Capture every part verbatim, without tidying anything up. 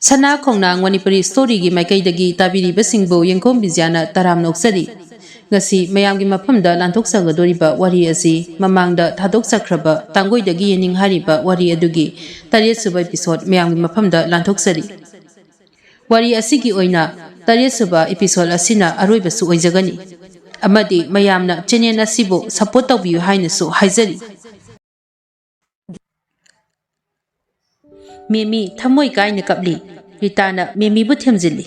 ꯁꯅꯥ ꯈꯣꯡꯅꯥꯡ ꯃꯅꯤꯄꯨꯔꯤ ꯁ꯭ꯇꯣꯔꯤꯒꯤ ꯃꯥꯏꯀꯩꯗꯒꯤ ꯇꯥꯕꯤꯔꯤꯕꯁꯤꯡꯕꯨ ꯌꯦꯡꯈꯣꯝ ꯕꯤꯖ꯭ꯌꯥꯅ ꯇꯔꯥꯝꯅ ꯑꯣꯛꯆꯔꯤ꯫ ꯉꯁꯤ ꯃꯌꯥꯝꯒꯤ ꯃꯐꯝꯗ ꯂꯥꯟꯊꯣꯛꯆꯒꯗꯣꯔꯤꯕ ꯋꯥꯔꯤ ꯑꯁꯤ ꯃꯃꯥꯡꯗ ꯊꯥꯗꯣꯛꯆꯈ꯭ꯔꯕ ꯇꯥꯡꯒꯣꯏꯗꯒꯤ ꯌꯦꯅꯤꯡ ꯍꯥꯏꯔꯤꯕ ꯋꯥꯔꯤ ꯑꯗꯨꯒꯤ ꯇꯔꯦꯠꯁꯨꯕ ꯏꯄꯤꯁꯣꯗ ꯃꯌꯥꯝꯒꯤ ꯃꯐꯝꯗ ꯂꯥꯟꯊꯣꯛꯆꯔꯤ꯫ ꯋꯥꯔꯤ ꯑꯁꯤꯒꯤ ꯑꯣꯏꯅ ꯇꯔꯦꯠꯁꯨꯕ ꯏꯄꯤꯁꯣꯗ ꯑꯁꯤꯅ ꯑꯔꯣꯏꯕꯁꯨ ꯑꯣꯏꯖꯒꯅꯤ꯫ ꯑꯃꯗꯤ ꯃꯌꯥꯝꯅ ꯆꯦꯅꯦꯜ ꯑꯁꯤꯕꯨ ꯁꯄꯣꯔꯠ ꯇꯧꯕꯤꯌꯨ ꯍꯥꯏꯅꯁꯨ ꯍꯥꯏꯖꯔꯤ꯫ ꯃꯦꯃꯤ ꯊꯃꯣꯏ ꯀꯥꯏꯅ ꯀꯞꯂꯤ꯫ ꯔꯤꯇꯥꯅ ꯃꯦꯃꯤꯕꯨ ꯊꯦꯝꯖꯤꯜꯂꯤ꯫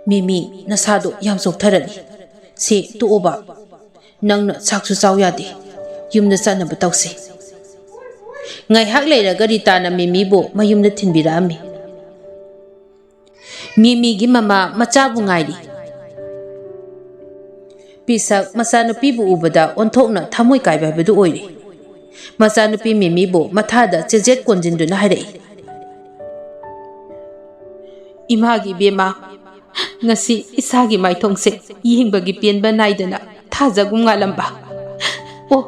"ꯃꯦꯃꯤ, ꯅꯁꯥꯗꯣ ꯌꯥꯝ ꯆꯣꯛꯊꯔꯅꯤ꯫ ꯁꯦ, ꯇꯣꯛꯑꯣꯕ꯫ ꯅꯪꯅ ꯆꯥꯛꯁꯨ ꯆꯥꯎ ꯌꯥꯗꯦ꯫ ꯌꯨꯝꯗ ꯆꯠꯅꯕ ꯇꯧꯁꯤ꯫" ꯉꯥꯏꯍꯥꯛ ꯂꯩꯔꯒ ꯔꯤꯇꯥꯅ ꯃꯦꯃꯤꯕꯨ ꯃꯌꯨꯝꯗ ꯊꯤꯟꯕꯤꯔꯛꯑꯝꯃꯤ꯫ ꯃꯦꯃꯤꯒꯤ ꯃꯃꯥ ꯃꯆꯥꯕꯨ ꯉꯥꯏꯔꯤ꯫ ꯄꯤꯁꯛ ꯃꯆꯥꯅꯨꯄꯤꯕꯨ ꯎꯕꯗ ꯑꯣꯟꯊꯣꯛꯅ ꯊꯃꯣꯏ ꯀꯥꯏꯕ ꯍꯥꯏꯕꯗꯨ ꯑꯣꯏꯔꯦ꯫ ꯃꯆꯥꯅꯨꯄꯤ ꯃꯦꯃꯤꯕꯨ ꯃꯊꯥꯗ ꯆꯦꯖꯦꯠ ꯀꯣꯟꯁꯤꯟꯗꯨꯅ ꯍꯥꯏꯔꯛꯏ, "ꯏꯃꯥꯒꯤ ꯏꯕꯦꯝꯃ, ꯉꯁꯤ ꯏꯁꯥꯒꯤ ꯃꯥꯏꯊꯣꯡꯁꯦ ꯌꯦꯡꯕꯒꯤ ꯄꯦꯟꯕ ꯅꯥꯏꯗꯅ ꯊꯥꯖꯒꯨꯝ ꯉꯥꯜꯂꯝꯕ꯫ ꯑꯣ,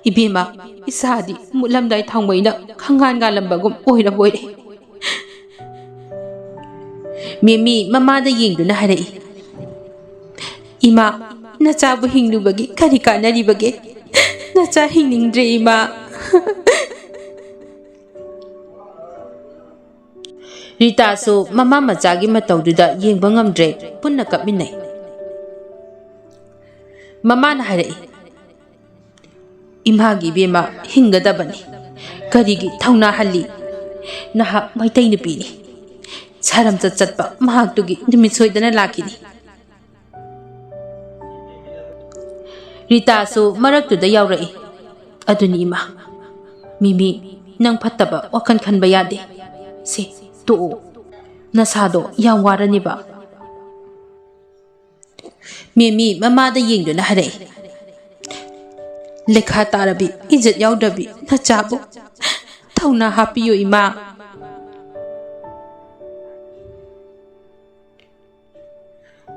ꯏꯕꯦꯝꯃ, ꯏꯁꯥꯗꯤ ꯃꯨꯠꯂꯝꯗꯥꯏ ꯊꯥꯎꯃꯩꯅ ꯈꯪꯉꯥꯟ ꯉꯥꯜꯂꯝꯕꯒꯨꯝ ꯑꯣꯏꯔꯕꯣꯏꯔꯦ꯫" ꯃꯦꯃꯤ ꯃꯃꯥꯗ ꯌꯦꯡꯗꯨꯅ ꯍꯥꯏꯔꯛꯏ, "ꯏꯃꯥ, ꯅꯆꯥꯕꯨ ꯍꯤꯡꯂꯨꯕꯒꯤ ꯀꯔꯤ ꯀꯥꯟꯅꯔꯤꯕꯒꯦ? ꯅꯆꯥ ꯍꯤꯡꯅꯤꯡꯗ꯭ꯔꯦ, ꯏꯃꯥ꯫" ꯔꯤꯇꯥꯁꯨ ꯃꯃꯥ ꯃꯆꯥꯒꯤ ꯃꯇꯧꯗꯨꯗ ꯌꯦꯡꯕ ꯉꯝꯗ꯭ꯔꯦ, ꯄꯨꯟꯅ ꯀꯞꯃꯤꯟꯅꯩ꯫ ꯃꯃꯥꯅ ꯍꯥꯏꯔꯛꯏ, "ꯏꯃꯥꯒꯤ ꯏꯕꯦꯝꯃ ꯍꯤꯡꯒꯗꯕꯅꯤ꯫ ꯀꯔꯤꯒꯤ ꯊꯧꯅꯥ ꯍꯜꯂꯤ? ꯅꯍꯥꯛ ꯃꯩꯇꯩ ꯅꯨꯄꯤꯅꯤ꯫ ꯁꯥꯔꯝꯆꯠ ꯆꯠꯄ ꯃꯍꯥꯛꯇꯨꯒꯤ ꯅꯨꯃꯤꯠ ꯁꯣꯏꯗꯅ ꯂꯥꯛꯈꯤꯅꯤ꯫" ꯔꯤꯇꯥꯁꯨ ꯃꯔꯛꯇꯨꯗ ꯌꯥꯎꯔꯛꯏ꯫ "ꯑꯗꯨꯅꯤ ꯏꯃꯥ, ꯃꯤꯃꯤ, ꯅꯪ ꯐꯠꯇꯕ ꯋꯥꯈꯜ ꯈꯟꯕ ꯌꯥꯗꯦ꯫ ꯁꯦ, ꯇꯣꯛꯑꯣ꯫ ꯅꯁꯥꯗꯣ ꯌꯥꯝ ꯋꯥꯔꯅꯦꯕ꯫" ꯃꯦꯃꯤ ꯃꯃꯥꯗ ꯌꯦꯡꯗꯨꯅ ꯍꯥꯏꯔꯛꯏ, "ꯂꯩꯈꯥ ꯇꯥꯔꯕꯤ, ꯏꯖꯠ ꯌꯥꯎꯗ꯭ꯔꯕꯤ ꯅꯆꯥꯕꯨ ꯊꯧꯅꯥ ꯍꯥꯞꯄꯤꯌꯨ, ꯏꯃꯥ꯫"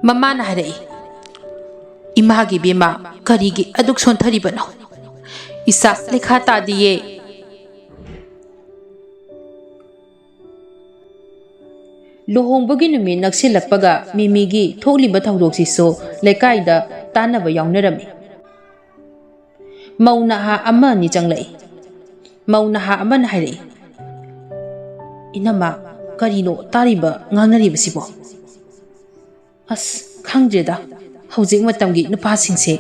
ꯃꯃꯥꯅ ꯍꯥꯏꯔꯛꯏ, "ꯏꯃꯥꯒꯤ ꯏꯕꯦꯝꯃ, ꯀꯔꯤꯒꯤ ꯑꯗꯨꯛ ꯁꯣꯟꯊꯔꯤꯕꯅꯣ? ꯏꯆꯥ ꯂꯩꯈꯥ ꯇꯥꯗꯤꯌꯦ꯫" ꯂꯨꯍꯣꯡꯕꯒꯤ ꯅꯨꯃꯤꯠ ꯅꯛꯁꯤꯜꯂꯛꯄꯒ ꯃꯤꯃꯤꯒꯤ ꯊꯣꯛꯂꯤꯕ ꯊꯧꯗꯣꯛꯁꯤꯁꯨ ꯂꯩꯀꯥꯏꯗ ꯇꯥꯟꯅꯕ ꯌꯥꯎꯅꯔꯝꯃꯤ꯫ ꯃꯧ ꯅꯍꯥ ꯑꯃ ꯑꯅꯤ ꯆꯪꯂꯛꯏ꯫ ꯃꯧ ꯅꯍꯥ ꯑꯃꯅ ꯍꯥꯏꯔꯛꯏ, "ꯏꯅꯝꯃ, ꯀꯔꯤꯅꯣ ꯇꯥꯔꯤꯕ ꯉꯥꯡꯅꯔꯤꯕꯁꯤꯕꯣ? ꯑꯁ, ꯈꯪꯗ꯭ꯔꯦꯗ, ꯍꯧꯖꯤꯛ ꯃꯇꯝꯒꯤ ꯅꯨꯄꯥꯁꯤꯡꯁꯦ꯫"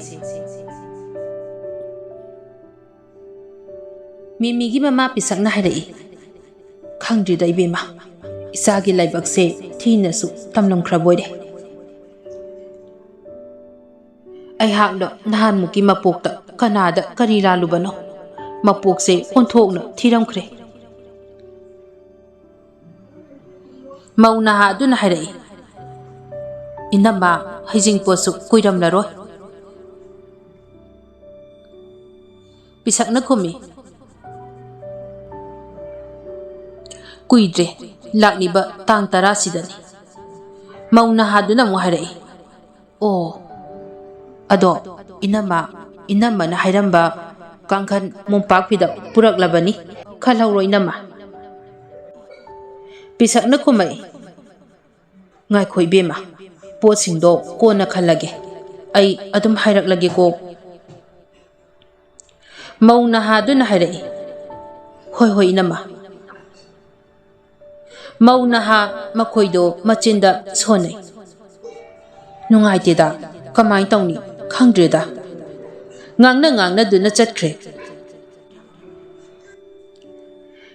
ꯃꯤꯃꯤꯒꯤ ꯃꯃꯥ ꯄꯤꯁꯛꯅ ꯍꯥꯏꯔꯛꯏ, "ꯈꯪꯗ꯭ꯔꯤꯗ ꯏꯕꯦꯝꯃ, ꯏꯆꯥꯒꯤ ꯂꯥꯏꯕꯛꯁꯦ ꯊꯤꯅꯁꯨ ꯇꯝꯂꯝꯈ꯭ꯔꯕꯣꯏꯔꯦ꯫ ꯑꯩꯍꯥꯛꯅ ꯅꯍꯥꯟꯃꯨꯛꯀꯤ ꯃꯄꯣꯛꯇ ꯀꯅꯥꯗ ꯀꯔꯤ ꯂꯥꯜꯂꯨꯕꯅꯣ? ꯃꯄꯣꯛꯁꯦ ꯑꯣꯟꯊꯣꯛꯅ ꯊꯤꯔꯝꯈ꯭ꯔꯦ꯫" ꯃꯧ ꯅꯍꯥ ꯑꯗꯨꯅ ꯍꯥꯏꯔꯛꯏ, "ꯏꯅꯝꯃ, ꯍꯩꯖꯤꯡꯄꯣꯠꯁꯨ ꯀꯨꯏꯔꯝꯂꯔꯣꯏ꯫" ꯄꯤꯁꯛꯅ ꯈꯨꯝꯃꯤ, "ꯀꯨꯏꯗ꯭ꯔꯦ, ꯂꯥꯛꯂꯤꯕ ꯇꯥꯡ ꯇꯔꯥꯁꯤꯗꯅꯤ꯫" ꯃꯧ ꯅꯍꯥꯗꯨꯅ ꯑꯃꯨꯛ ꯍꯥꯏꯔꯛꯏ, "ꯑꯣ, ꯑꯗꯣ ꯏꯅꯝꯃ, ꯏꯅꯝꯃꯅ ꯍꯥꯏꯔꯝꯕ ꯀꯥꯡꯈꯟ ꯃꯣꯝꯄꯥꯛ ꯐꯤꯗꯛ ꯄꯨꯔꯛꯂꯕꯅꯤ, ꯈꯜꯍꯧꯔꯣ ꯏꯅꯝꯃ꯫" ꯄꯤꯁꯛꯅ ꯈꯨꯝꯃꯛꯏ, "ꯉꯥꯏꯈꯣ ꯏꯕꯦꯝꯃ, ꯄꯣꯠꯁꯤꯡꯗꯣ ꯀꯣꯟꯅ ꯈꯜꯂꯒꯦ, ꯑꯩ ꯑꯗꯨꯝ ꯍꯥꯏꯔꯛꯂꯒꯦꯀꯣ꯫" ꯃꯧ ꯅꯍꯥꯗꯨꯅ ꯍꯥꯏꯔꯛꯏ, "ꯍꯣꯏ, ꯍꯣꯏ, ꯏꯅꯝꯃ꯫" ꯃꯧ ꯅꯍꯥ ꯃꯈꯣꯏꯗꯣ ꯃꯆꯤꯟꯗ ꯁꯣꯟꯅꯩ꯫ "ꯅꯨꯡꯉꯥꯏꯇꯦꯗ, ꯀꯃꯥꯏ ꯇꯧꯅꯤ, ꯈꯪꯗ꯭ꯔꯦꯗ꯫" ꯉꯥꯡꯅ ꯉꯥꯡꯅꯗꯨꯅ ꯆꯠꯈ꯭ꯔꯦ꯫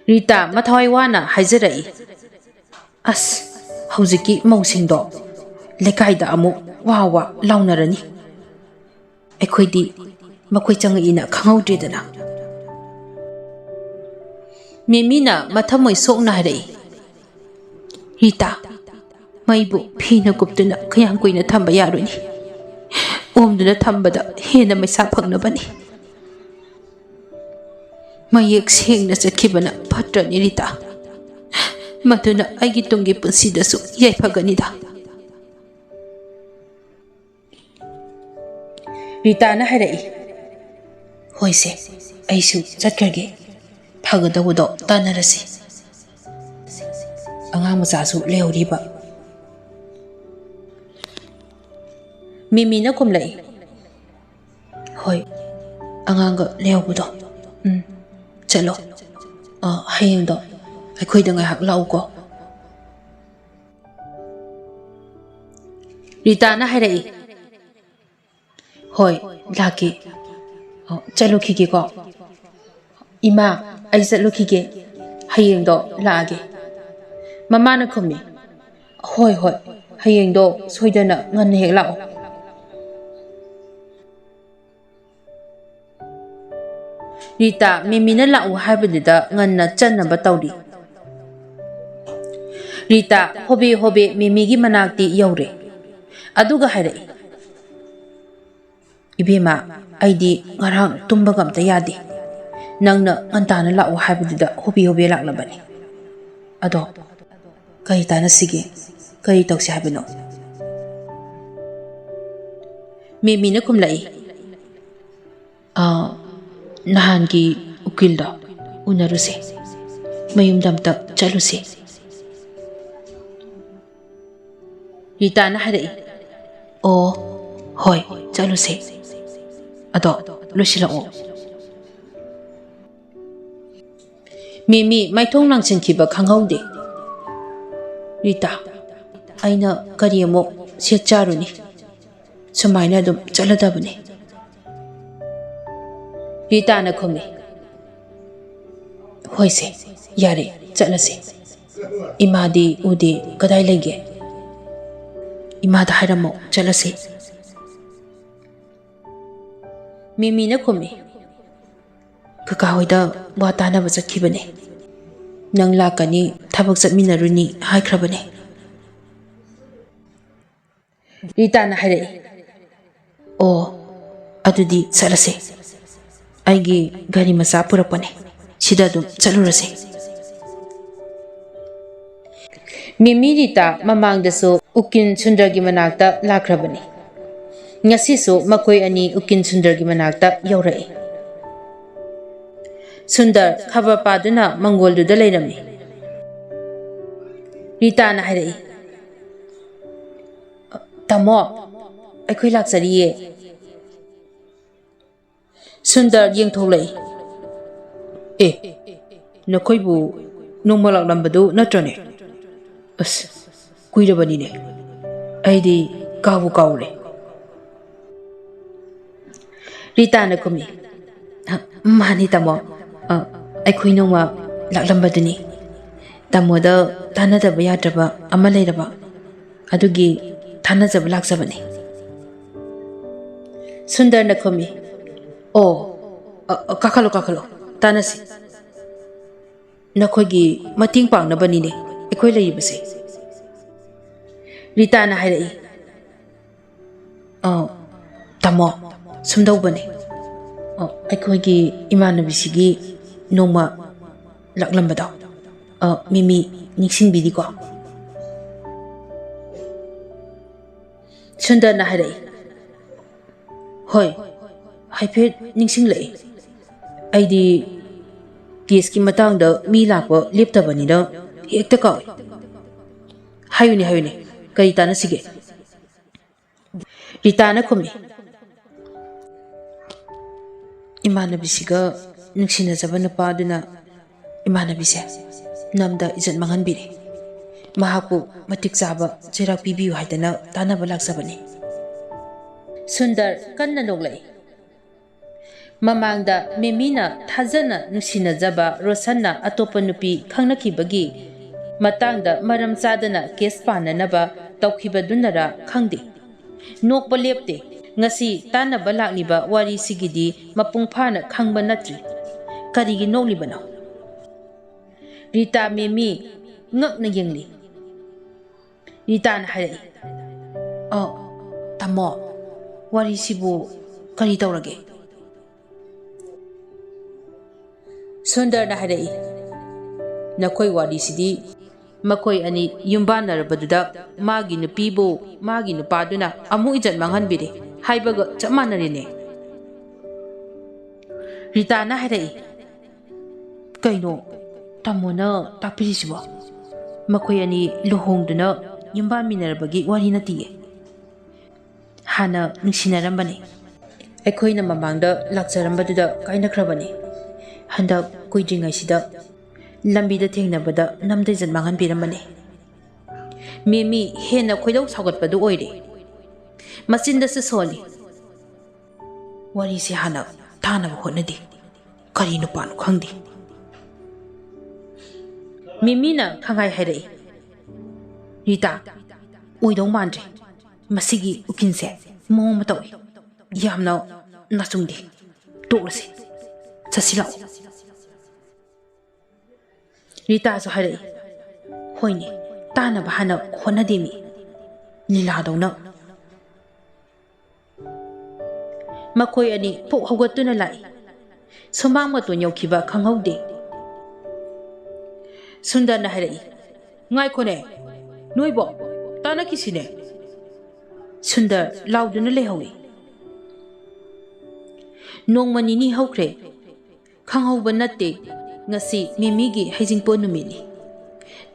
ꯔꯤꯇꯥ ꯃꯊꯋꯥꯏ ꯋꯥꯅ ꯍꯥꯏꯖꯔꯛꯏ, "ꯑꯁ, ꯍꯧꯖꯤꯛꯀꯤ ꯃꯧꯁꯤꯡꯗꯣ ꯂꯩꯀꯥꯏꯗ ꯑꯃꯨꯛ ꯋꯥ ꯋꯥ ꯂꯥꯎꯅꯔꯅꯤ꯫ ꯑꯩꯈꯣꯏꯗꯤ ꯃꯈꯣꯏ ꯆꯪꯉꯛꯏꯅ ꯈꯪꯍꯧꯗ꯭ꯔꯦꯗꯅ꯫" ꯃꯦꯃꯤꯅ ꯃꯊꯃꯣꯏ ꯁꯣꯛꯅ ꯍꯥꯏꯔꯛꯏ, "ꯔꯤꯇꯥ, ꯃꯩꯕꯨ ꯐꯤꯅ ꯀꯨꯞꯇꯨꯅ ꯀꯌꯥꯝ ꯀꯨꯏꯅ ꯊꯝꯕ ꯌꯥꯔꯨꯅꯤ? ꯑꯣꯝꯗꯨꯅ ꯊꯝꯕꯗ ꯍꯦꯟꯅ ꯃꯩꯁꯥ ꯐꯪꯅꯕꯅꯤ꯫ ꯃꯌꯦꯛ ꯁꯦꯡꯅ ꯆꯠꯈꯤꯕꯅ ꯐꯠꯇ꯭ꯔꯅꯤ ꯔꯤꯇꯥ꯫ ꯃꯗꯨꯅ ꯑꯩꯒꯤ ꯇꯨꯡꯒꯤ ꯄꯨꯟꯁꯤꯗꯁꯨ ꯌꯥꯏꯐꯒꯅꯤꯗ꯫" ꯔꯤꯇꯥꯅ ꯍꯥꯏꯔꯛꯏ, "ꯍꯣꯏꯁꯦ, ꯑꯩꯁꯨ ꯆꯠꯈ꯭ꯔꯒꯦ꯫ ꯐꯒꯗꯧꯕꯗꯣ ꯇꯥꯟꯅꯔꯁꯤ꯫" ꯑꯉꯥꯡ ꯃꯆꯥꯁꯨ ꯂꯩꯍꯧꯔꯤꯕ꯫ ꯃꯤꯃꯤꯅ ꯈꯨꯝꯂꯛꯏ, "ꯍꯣꯏ, ꯑꯉꯥꯡꯒ ꯂꯩꯍꯧꯕꯗꯣ꯫ ꯎꯝ, ꯆꯠꯂꯣ꯫ ꯑ, ꯍꯌꯦꯡꯗꯣ ꯑꯩꯈꯣꯏꯗ ꯉꯥꯏꯍꯥꯛ ꯂꯥꯛꯎꯀꯣ꯫" ꯔꯤꯇꯥꯅ ꯍꯥꯏꯔꯛꯏ, "ꯍꯣꯏ, ꯂꯥꯛꯀꯦ꯫ ꯑꯣ, ꯆꯠꯂꯨꯈꯤꯒꯦꯀꯣ꯫ ꯏꯃꯥ, ꯑꯩ ꯆꯠꯂꯨꯈꯤꯒꯦ꯫ ꯍꯌꯦꯡꯗꯣ ꯂꯥꯛꯑꯒꯦ꯫" ꯃꯃꯥꯅ ꯈꯨꯝꯃꯤ, "ꯍꯣꯏ, ꯍꯣꯏ, ꯍꯌꯦꯡꯗꯣ ꯁꯣꯏꯗꯅ ꯉꯟꯅ ꯍꯦꯛ ꯂꯥꯛꯑꯣ꯫" ꯔꯤꯇꯥ ꯃꯤꯃꯤꯅ ꯂꯥꯛꯎ ꯍꯥꯏꯕꯗꯨꯗ ꯉꯟꯅ ꯆꯠꯅꯕ ꯇꯧꯔꯤ꯫ ꯔꯤꯇꯥ ꯍꯣꯕꯦ ꯍꯣꯕꯦ ꯃꯤꯃꯤꯒꯤ ꯃꯅꯥꯛꯇꯤ ꯌꯧꯔꯦ꯫ ꯑꯗꯨꯒ ꯍꯥꯏꯔꯛꯏ, "ꯏꯕꯦꯝꯃ, ꯑꯩꯗꯤ ꯉꯔꯥꯡ ꯇꯨꯝꯕꯒ ꯑꯝꯇ ꯌꯥꯗꯦ꯫ ꯅꯪꯅ ꯉꯟꯇꯥꯅ ꯂꯥꯛꯎ ꯍꯥꯏꯕꯗꯨꯗ ꯍꯣꯕꯦ ꯍꯣꯕꯦ ꯂꯥꯛꯂꯕꯅꯤ꯫ ꯑꯗꯣ ꯀꯔꯤ ꯇꯥꯟꯅꯁꯤꯒꯦ? ꯀꯔꯤ ꯇꯧꯁꯤ ꯍꯥꯏꯕꯅꯣ?" ꯃꯦꯃꯤꯅ ꯈꯨꯝꯂꯛꯏ, "ꯑꯥ, ꯅꯍꯥꯟꯒꯤ ꯎꯀꯤꯜꯗꯣ ꯎꯅꯔꯨꯁꯦ꯫ ꯃꯌꯨꯝꯗ ꯑꯝꯇ ꯆꯠꯂꯨꯁꯦ꯫" ꯔꯤꯇꯥꯅ ꯍꯥꯏꯔꯛꯏ, "ꯑꯣ, ꯍꯣꯏ, ꯆꯠꯂꯨꯁꯦ꯫ ꯑꯗꯣ ꯂꯣꯏꯁꯤꯜꯂꯛꯑꯣ꯫" ꯃꯦꯃꯤ ꯃꯥꯏꯊꯣꯡ ꯂꯥꯡꯁꯤꯟꯈꯤꯕ ꯈꯪꯍꯧꯗꯦ꯫ "ꯔꯤꯇꯥ, ꯑꯩꯅ ꯀꯔꯤ ꯑꯃꯨꯛ ꯁꯦꯠ ꯆꯥꯔꯨꯅꯤ? ꯁꯨꯃꯥꯏꯅ ꯑꯗꯨꯝ ꯆꯠꯂꯗꯕꯅꯤ꯫" ꯔꯤꯇꯥꯅ ꯈꯨꯝꯃꯤ, "ꯍꯣꯏꯁꯦ, ꯌꯥꯔꯦ, ꯆꯠꯂꯁꯦ꯫ ꯏꯃꯥꯗꯤ ꯎꯗꯦ, ꯀꯗꯥꯏ ꯂꯩꯒꯦ? ꯏꯃꯥꯗ ꯍꯥꯏꯔꯝꯃꯣ, ꯆꯠꯂꯁꯦ꯫" ꯃꯦꯃꯤꯅ ꯈꯨꯝꯃꯤ, "ꯀꯀꯥ ꯍꯣꯏꯗ ꯋꯥ ꯇꯥꯅꯕ ꯆꯠꯈꯤꯕꯅꯦ꯫ ꯅꯪ ꯂꯥꯛꯀꯅꯤ, ꯊꯕꯛ ꯆꯠꯃꯤꯟꯅꯔꯨꯅꯤ ꯍꯥꯏꯈ꯭ꯔꯕꯅꯦ꯫" ꯔꯤꯇꯥꯅ ꯍꯥꯏꯔꯛꯏ, "ꯑꯣ, ꯑꯗꯨꯗꯤ ꯆꯠꯂꯁꯦ꯫ ꯑꯩꯒꯤ ꯒꯥꯔꯤ ꯃꯆꯥ ꯄꯨꯔꯛꯄꯅꯦ, ꯁꯤꯗ ꯑꯗꯨꯝ ꯆꯠꯂꯨꯔꯁꯦ꯫" ꯃꯤꯃꯤ ꯔꯤꯇꯥ ꯃꯃꯥꯡꯗꯁꯨ ꯎꯀꯤꯜ ꯁꯨꯟꯗꯔꯒꯤ ꯃꯅꯥꯛꯇ ꯂꯥꯛꯈ꯭ꯔꯕꯅꯤ꯫ ꯉꯁꯤꯁꯨ ꯃꯈꯣꯏ ꯑꯅꯤ ꯎꯀꯤꯜ ꯁꯨꯟꯗꯔꯒꯤ ꯃꯅꯥꯛꯇ ꯌꯧꯔꯛꯏ꯫ ꯁꯨꯟꯗꯔ ꯈꯕꯔ ꯄꯥꯗꯨꯅ ꯃꯪꯒꯣꯜꯗꯨꯗ ꯂꯩꯔꯝꯃꯤ꯫ ꯔꯤꯇꯥꯅ ꯍꯥꯏꯔꯛꯏ, "ꯇꯥꯃꯣ, ꯑꯩꯈꯣꯏ ꯂꯥꯛꯆꯔꯤꯌꯦ꯫" ꯁꯨꯟꯗꯔ ꯌꯦꯡꯊꯣꯛꯂꯛꯏ꯫ "ꯑꯦ, ꯅꯈꯣꯏꯕꯨ ꯅꯣꯡꯃ ꯂꯥꯛꯂꯝꯕꯗꯨ ꯅꯠꯇ꯭ꯔꯅꯦ? ꯑꯁ, ꯀꯨꯏꯔꯕꯅꯤꯅꯦ꯫ ꯑꯩꯗꯤ ꯀꯥꯎꯕꯨ ꯀꯥꯎꯔꯦ꯫" ꯔꯤꯇꯥꯅ ꯈꯨꯝꯃꯤ, "ꯑ, ꯃꯥꯅꯤ ꯇꯥꯃꯣ꯫ ꯑ, ꯑꯩꯈꯣꯏ ꯅꯣꯡꯃ ꯂꯥꯛꯂꯝꯕꯗꯨꯅꯤ꯫ ꯇꯥꯃꯣꯗ ꯇꯥꯟꯅꯗꯕ ꯌꯥꯗ꯭ꯔꯕ ꯑꯃ ꯂꯩꯔꯕ, ꯑꯗꯨꯒꯤ ꯇꯥꯟꯅꯖꯕ ꯂꯥꯛꯆꯕꯅꯤ꯫" ꯁꯨꯟꯗꯔꯅ ꯈꯨꯝꯃꯤ, "ꯑꯣ, ꯑ, ꯑ, ꯀꯥꯈꯠꯂꯣ, ꯀꯥꯈꯠꯂꯣ, ꯇꯥꯟꯅꯁꯤ꯫ ꯅꯈꯣꯏꯒꯤ ꯃꯇꯦꯡ ꯄꯥꯡꯅꯕꯅꯤꯅꯦ ꯑꯩꯈꯣꯏ ꯂꯩꯔꯤꯕꯁꯦ꯫" ꯔꯤꯇꯥꯅ ꯍꯥꯏꯔꯛꯏ, "ꯑ, ꯇꯥꯃꯣ, ꯁꯨꯝꯗꯧꯕꯅꯦ꯫ ꯑ, ꯑꯩꯈꯣꯏꯒꯤ ꯏꯃꯥꯟꯅꯕꯤꯁꯤꯒꯤ ꯅꯣꯡꯃ ꯂꯥꯛꯂꯝꯕꯗꯣ, ꯑ, ꯃꯤꯃꯤ ꯅꯤꯡꯁꯤꯡꯕꯤꯔꯤꯀꯣ?" ꯁꯨꯟꯗꯔꯅ ꯍꯥꯏꯔꯛꯏ, "ꯍꯣꯏ, ꯍꯥꯏꯐꯦꯠ ꯅꯤꯡꯁꯤꯡꯂꯛꯏ꯫ ꯑꯩꯗꯤ ꯀꯦꯁꯀꯤ ꯃꯇꯥꯡꯗ ꯃꯤ ꯂꯥꯛꯄ ꯂꯦꯞꯇꯕꯅꯤꯅ ꯍꯦꯛꯇ ꯀꯥꯎꯏ꯫ ꯍꯥꯏꯌꯨꯅꯦ, ꯍꯥꯏꯌꯨꯅꯦ, ꯀꯔꯤ ꯇꯥꯟꯅꯁꯤꯒꯦ?" ꯔꯤꯇꯥꯅ ꯈꯨꯝꯃꯤ, "ꯏꯃꯥꯟꯅꯕꯤꯁꯤꯒ ꯅꯨꯡꯁꯤꯅꯖꯕ ꯅꯨꯄꯥꯗꯨꯅ ꯏꯃꯥꯟꯅꯕꯤꯁꯦ ꯅꯝꯗ ꯏꯖꯠ ꯃꯥꯡꯍꯟꯕꯤꯔꯦ꯫ ꯃꯍꯥꯛꯄꯨ ꯃꯇꯤꯛ ꯆꯥꯕ ꯆꯩꯔꯥꯛ ꯄꯤꯕꯤꯌꯨ ꯍꯥꯏꯗꯅ ꯇꯥꯟꯅꯕ ꯂꯥꯛꯆꯕꯅꯤ꯫" ꯁꯨꯟꯗꯔ ꯀꯟꯅ ꯅꯣꯛꯂꯛꯏ꯫ ꯃꯃꯥꯡꯗ ꯃꯦꯃꯤꯅ ꯊꯥꯖꯅ ꯅꯨꯡꯁꯤꯅꯖꯕ ꯔꯣꯁꯟꯅ ꯑꯇꯣꯞꯄ ꯅꯨꯄꯤ ꯈꯪꯅꯈꯤꯕꯒꯤ ꯃꯇꯥꯡꯗ ꯃꯔꯝ ꯆꯥꯗꯅ ꯀꯦꯁ ꯄꯥꯟꯅꯅꯕ ꯇꯧꯈꯤꯕꯗꯨꯅꯔ ꯈꯪꯗꯦ, ꯅꯣꯛꯄ ꯂꯦꯞꯇꯦ꯫ ꯉꯁꯤ ꯇꯥꯟꯅꯕ ꯂꯥꯛꯂꯤꯕ ꯋꯥꯔꯤꯁꯤꯒꯤꯗꯤ ꯃꯄꯨꯡ ꯐꯥꯅ ꯈꯪꯕ ꯅꯠꯇ꯭ꯔꯤ꯫ ꯀꯔꯤꯒꯤ ꯅꯣꯛꯂꯤꯕꯅꯣ? ꯔꯤꯇꯥ ꯃꯦꯃꯤ ꯉꯛꯅ ꯌꯦꯡꯂꯤ꯫ ꯔꯤꯇꯥꯅ ꯍꯥꯏꯔꯛꯏ, "ꯑ, ꯇꯥꯃꯣ, ꯋꯥꯔꯤꯁꯤꯕꯨ ꯀꯔꯤ ꯇꯧꯔꯒꯦ?" ꯁꯨꯟꯗꯔꯅ ꯍꯥꯏꯔꯛꯏ, "ꯅꯈꯣꯏ ꯋꯥꯔꯤꯁꯤꯗꯤ ꯃꯈꯣꯏ ꯑꯅꯤ ꯌꯨꯝꯕꯥꯟꯅꯔꯕꯗꯨꯗ ꯃꯥꯒꯤ ꯅꯨꯄꯤꯕꯨ ꯃꯥꯒꯤ ꯅꯨꯄꯥꯗꯨꯅ ꯑꯃꯨꯛ ꯏꯖꯠ ꯃꯥꯡꯍꯟꯕꯤꯔꯦ ꯍꯥꯏꯕꯒ ꯆꯞ ꯃꯥꯟꯅꯔꯦꯅꯦ꯫" ꯔꯤꯇꯥꯅ ꯍꯥꯏꯔꯛꯏ, "ꯀꯩꯅꯣ ꯇꯥꯃꯣꯅ ꯇꯥꯛꯄꯤꯔꯤꯁꯤꯕꯣ?" ꯃꯈꯣꯏ ꯑꯅꯤ ꯂꯨꯍꯣꯡꯗꯨꯅ ꯌꯨꯝꯕꯥꯟꯃꯤꯟꯅꯔꯕꯒꯤ ꯋꯥꯔꯤ ꯅꯠꯇꯤꯌꯦ꯫ ꯍꯥꯟꯅ ꯅꯨꯡꯁꯤꯅꯔꯝꯕꯅꯤ꯫ ꯑꯩꯈꯣꯏꯅ ꯃꯃꯥꯡꯗ ꯂꯥꯛꯆꯔꯝꯕꯗꯨꯗ ꯀꯥꯏꯅꯈ꯭ꯔꯕꯅꯤ꯫ ꯍꯟꯗꯛ ꯀꯨꯏꯗ꯭ꯔꯤꯉꯩꯁꯤꯗ ꯂꯝꯕꯤꯗ ꯊꯦꯡꯅꯕꯗ ꯅꯝꯗ ꯏꯖꯠ ꯃꯥꯡꯍꯟꯕꯤꯔꯝꯕꯅꯤ꯫ ꯃꯦꯃꯤ ꯍꯦꯟꯅ ꯈꯣꯏꯗꯧ ꯁꯥꯎꯒꯠꯄꯗꯨ ꯑꯣꯏꯔꯦ꯫ ꯃꯆꯤꯟꯗꯁꯨ ꯁꯣꯜꯂꯤ꯫ ꯋꯥꯔꯤꯁꯦ ꯍꯥꯟꯅ ꯇꯥꯅꯕ ꯍꯣꯠꯅꯗꯦ꯫ ꯀꯔꯤ ꯅꯨꯄꯥꯅꯣ ꯈꯪꯗꯦ꯫ ꯃꯦꯃꯤꯅ ꯈꯪꯍꯥꯏ ꯍꯥꯏꯔꯛꯏ, "ꯔꯤꯇꯥ, ꯑꯣꯏꯗꯧ ꯃꯥꯟꯗ꯭ꯔꯦ꯫ ꯃꯁꯤꯒꯤ ꯎꯀꯤꯜꯁꯦ ꯃꯑꯣꯡ ꯑꯃ ꯇꯧꯏ꯫ ꯌꯥꯝꯅ ꯅꯥꯆꯨꯡꯗꯦ꯫ ꯇꯣꯛꯂꯁꯤ꯫ ꯆꯠꯁꯤ ꯂꯥꯛꯑꯣ꯫" ꯔꯤꯇꯥꯁꯨ ꯍꯥꯏꯔꯛꯏ, "ꯍꯣꯏꯅꯦ, ꯇꯥꯅꯕ ꯍꯥꯟꯅ ꯍꯣꯠꯅꯗꯦꯃꯤ꯫ ꯂꯤꯂꯥꯗꯧꯅ꯫" ꯃꯈꯣꯏ ꯑꯅꯤ ꯄꯣꯛ ꯍꯧꯒꯠꯇꯨꯅ ꯂꯥꯛꯏ꯫ ꯁꯨꯃꯥꯡ ꯃꯇꯣꯟ ꯌꯧꯈꯤꯕ ꯈꯪꯍꯧꯗꯦ꯫ ꯁꯨꯟꯗꯔꯅ ꯍꯥꯏꯔꯛꯏ, "ꯉꯥꯏꯈꯣꯅꯦ, ꯅꯣꯏꯕꯣ, ꯇꯥꯟꯅꯈꯤꯁꯤꯅꯦ꯫" ꯁꯨꯟꯗꯔ ꯂꯥꯎꯗꯨꯅ ꯂꯩꯍꯧꯏ꯫ ꯅꯣꯡꯃ ꯅꯤꯅꯤ ꯍꯧꯈ꯭ꯔꯦ꯫ ꯈꯪꯍꯧꯕ ꯅꯠꯇꯦ, ꯉꯁꯤ ꯃꯦꯃꯤꯒꯤ ꯍꯩꯖꯤꯡꯄꯣꯠ ꯅꯨꯃꯤꯠꯅꯤ꯫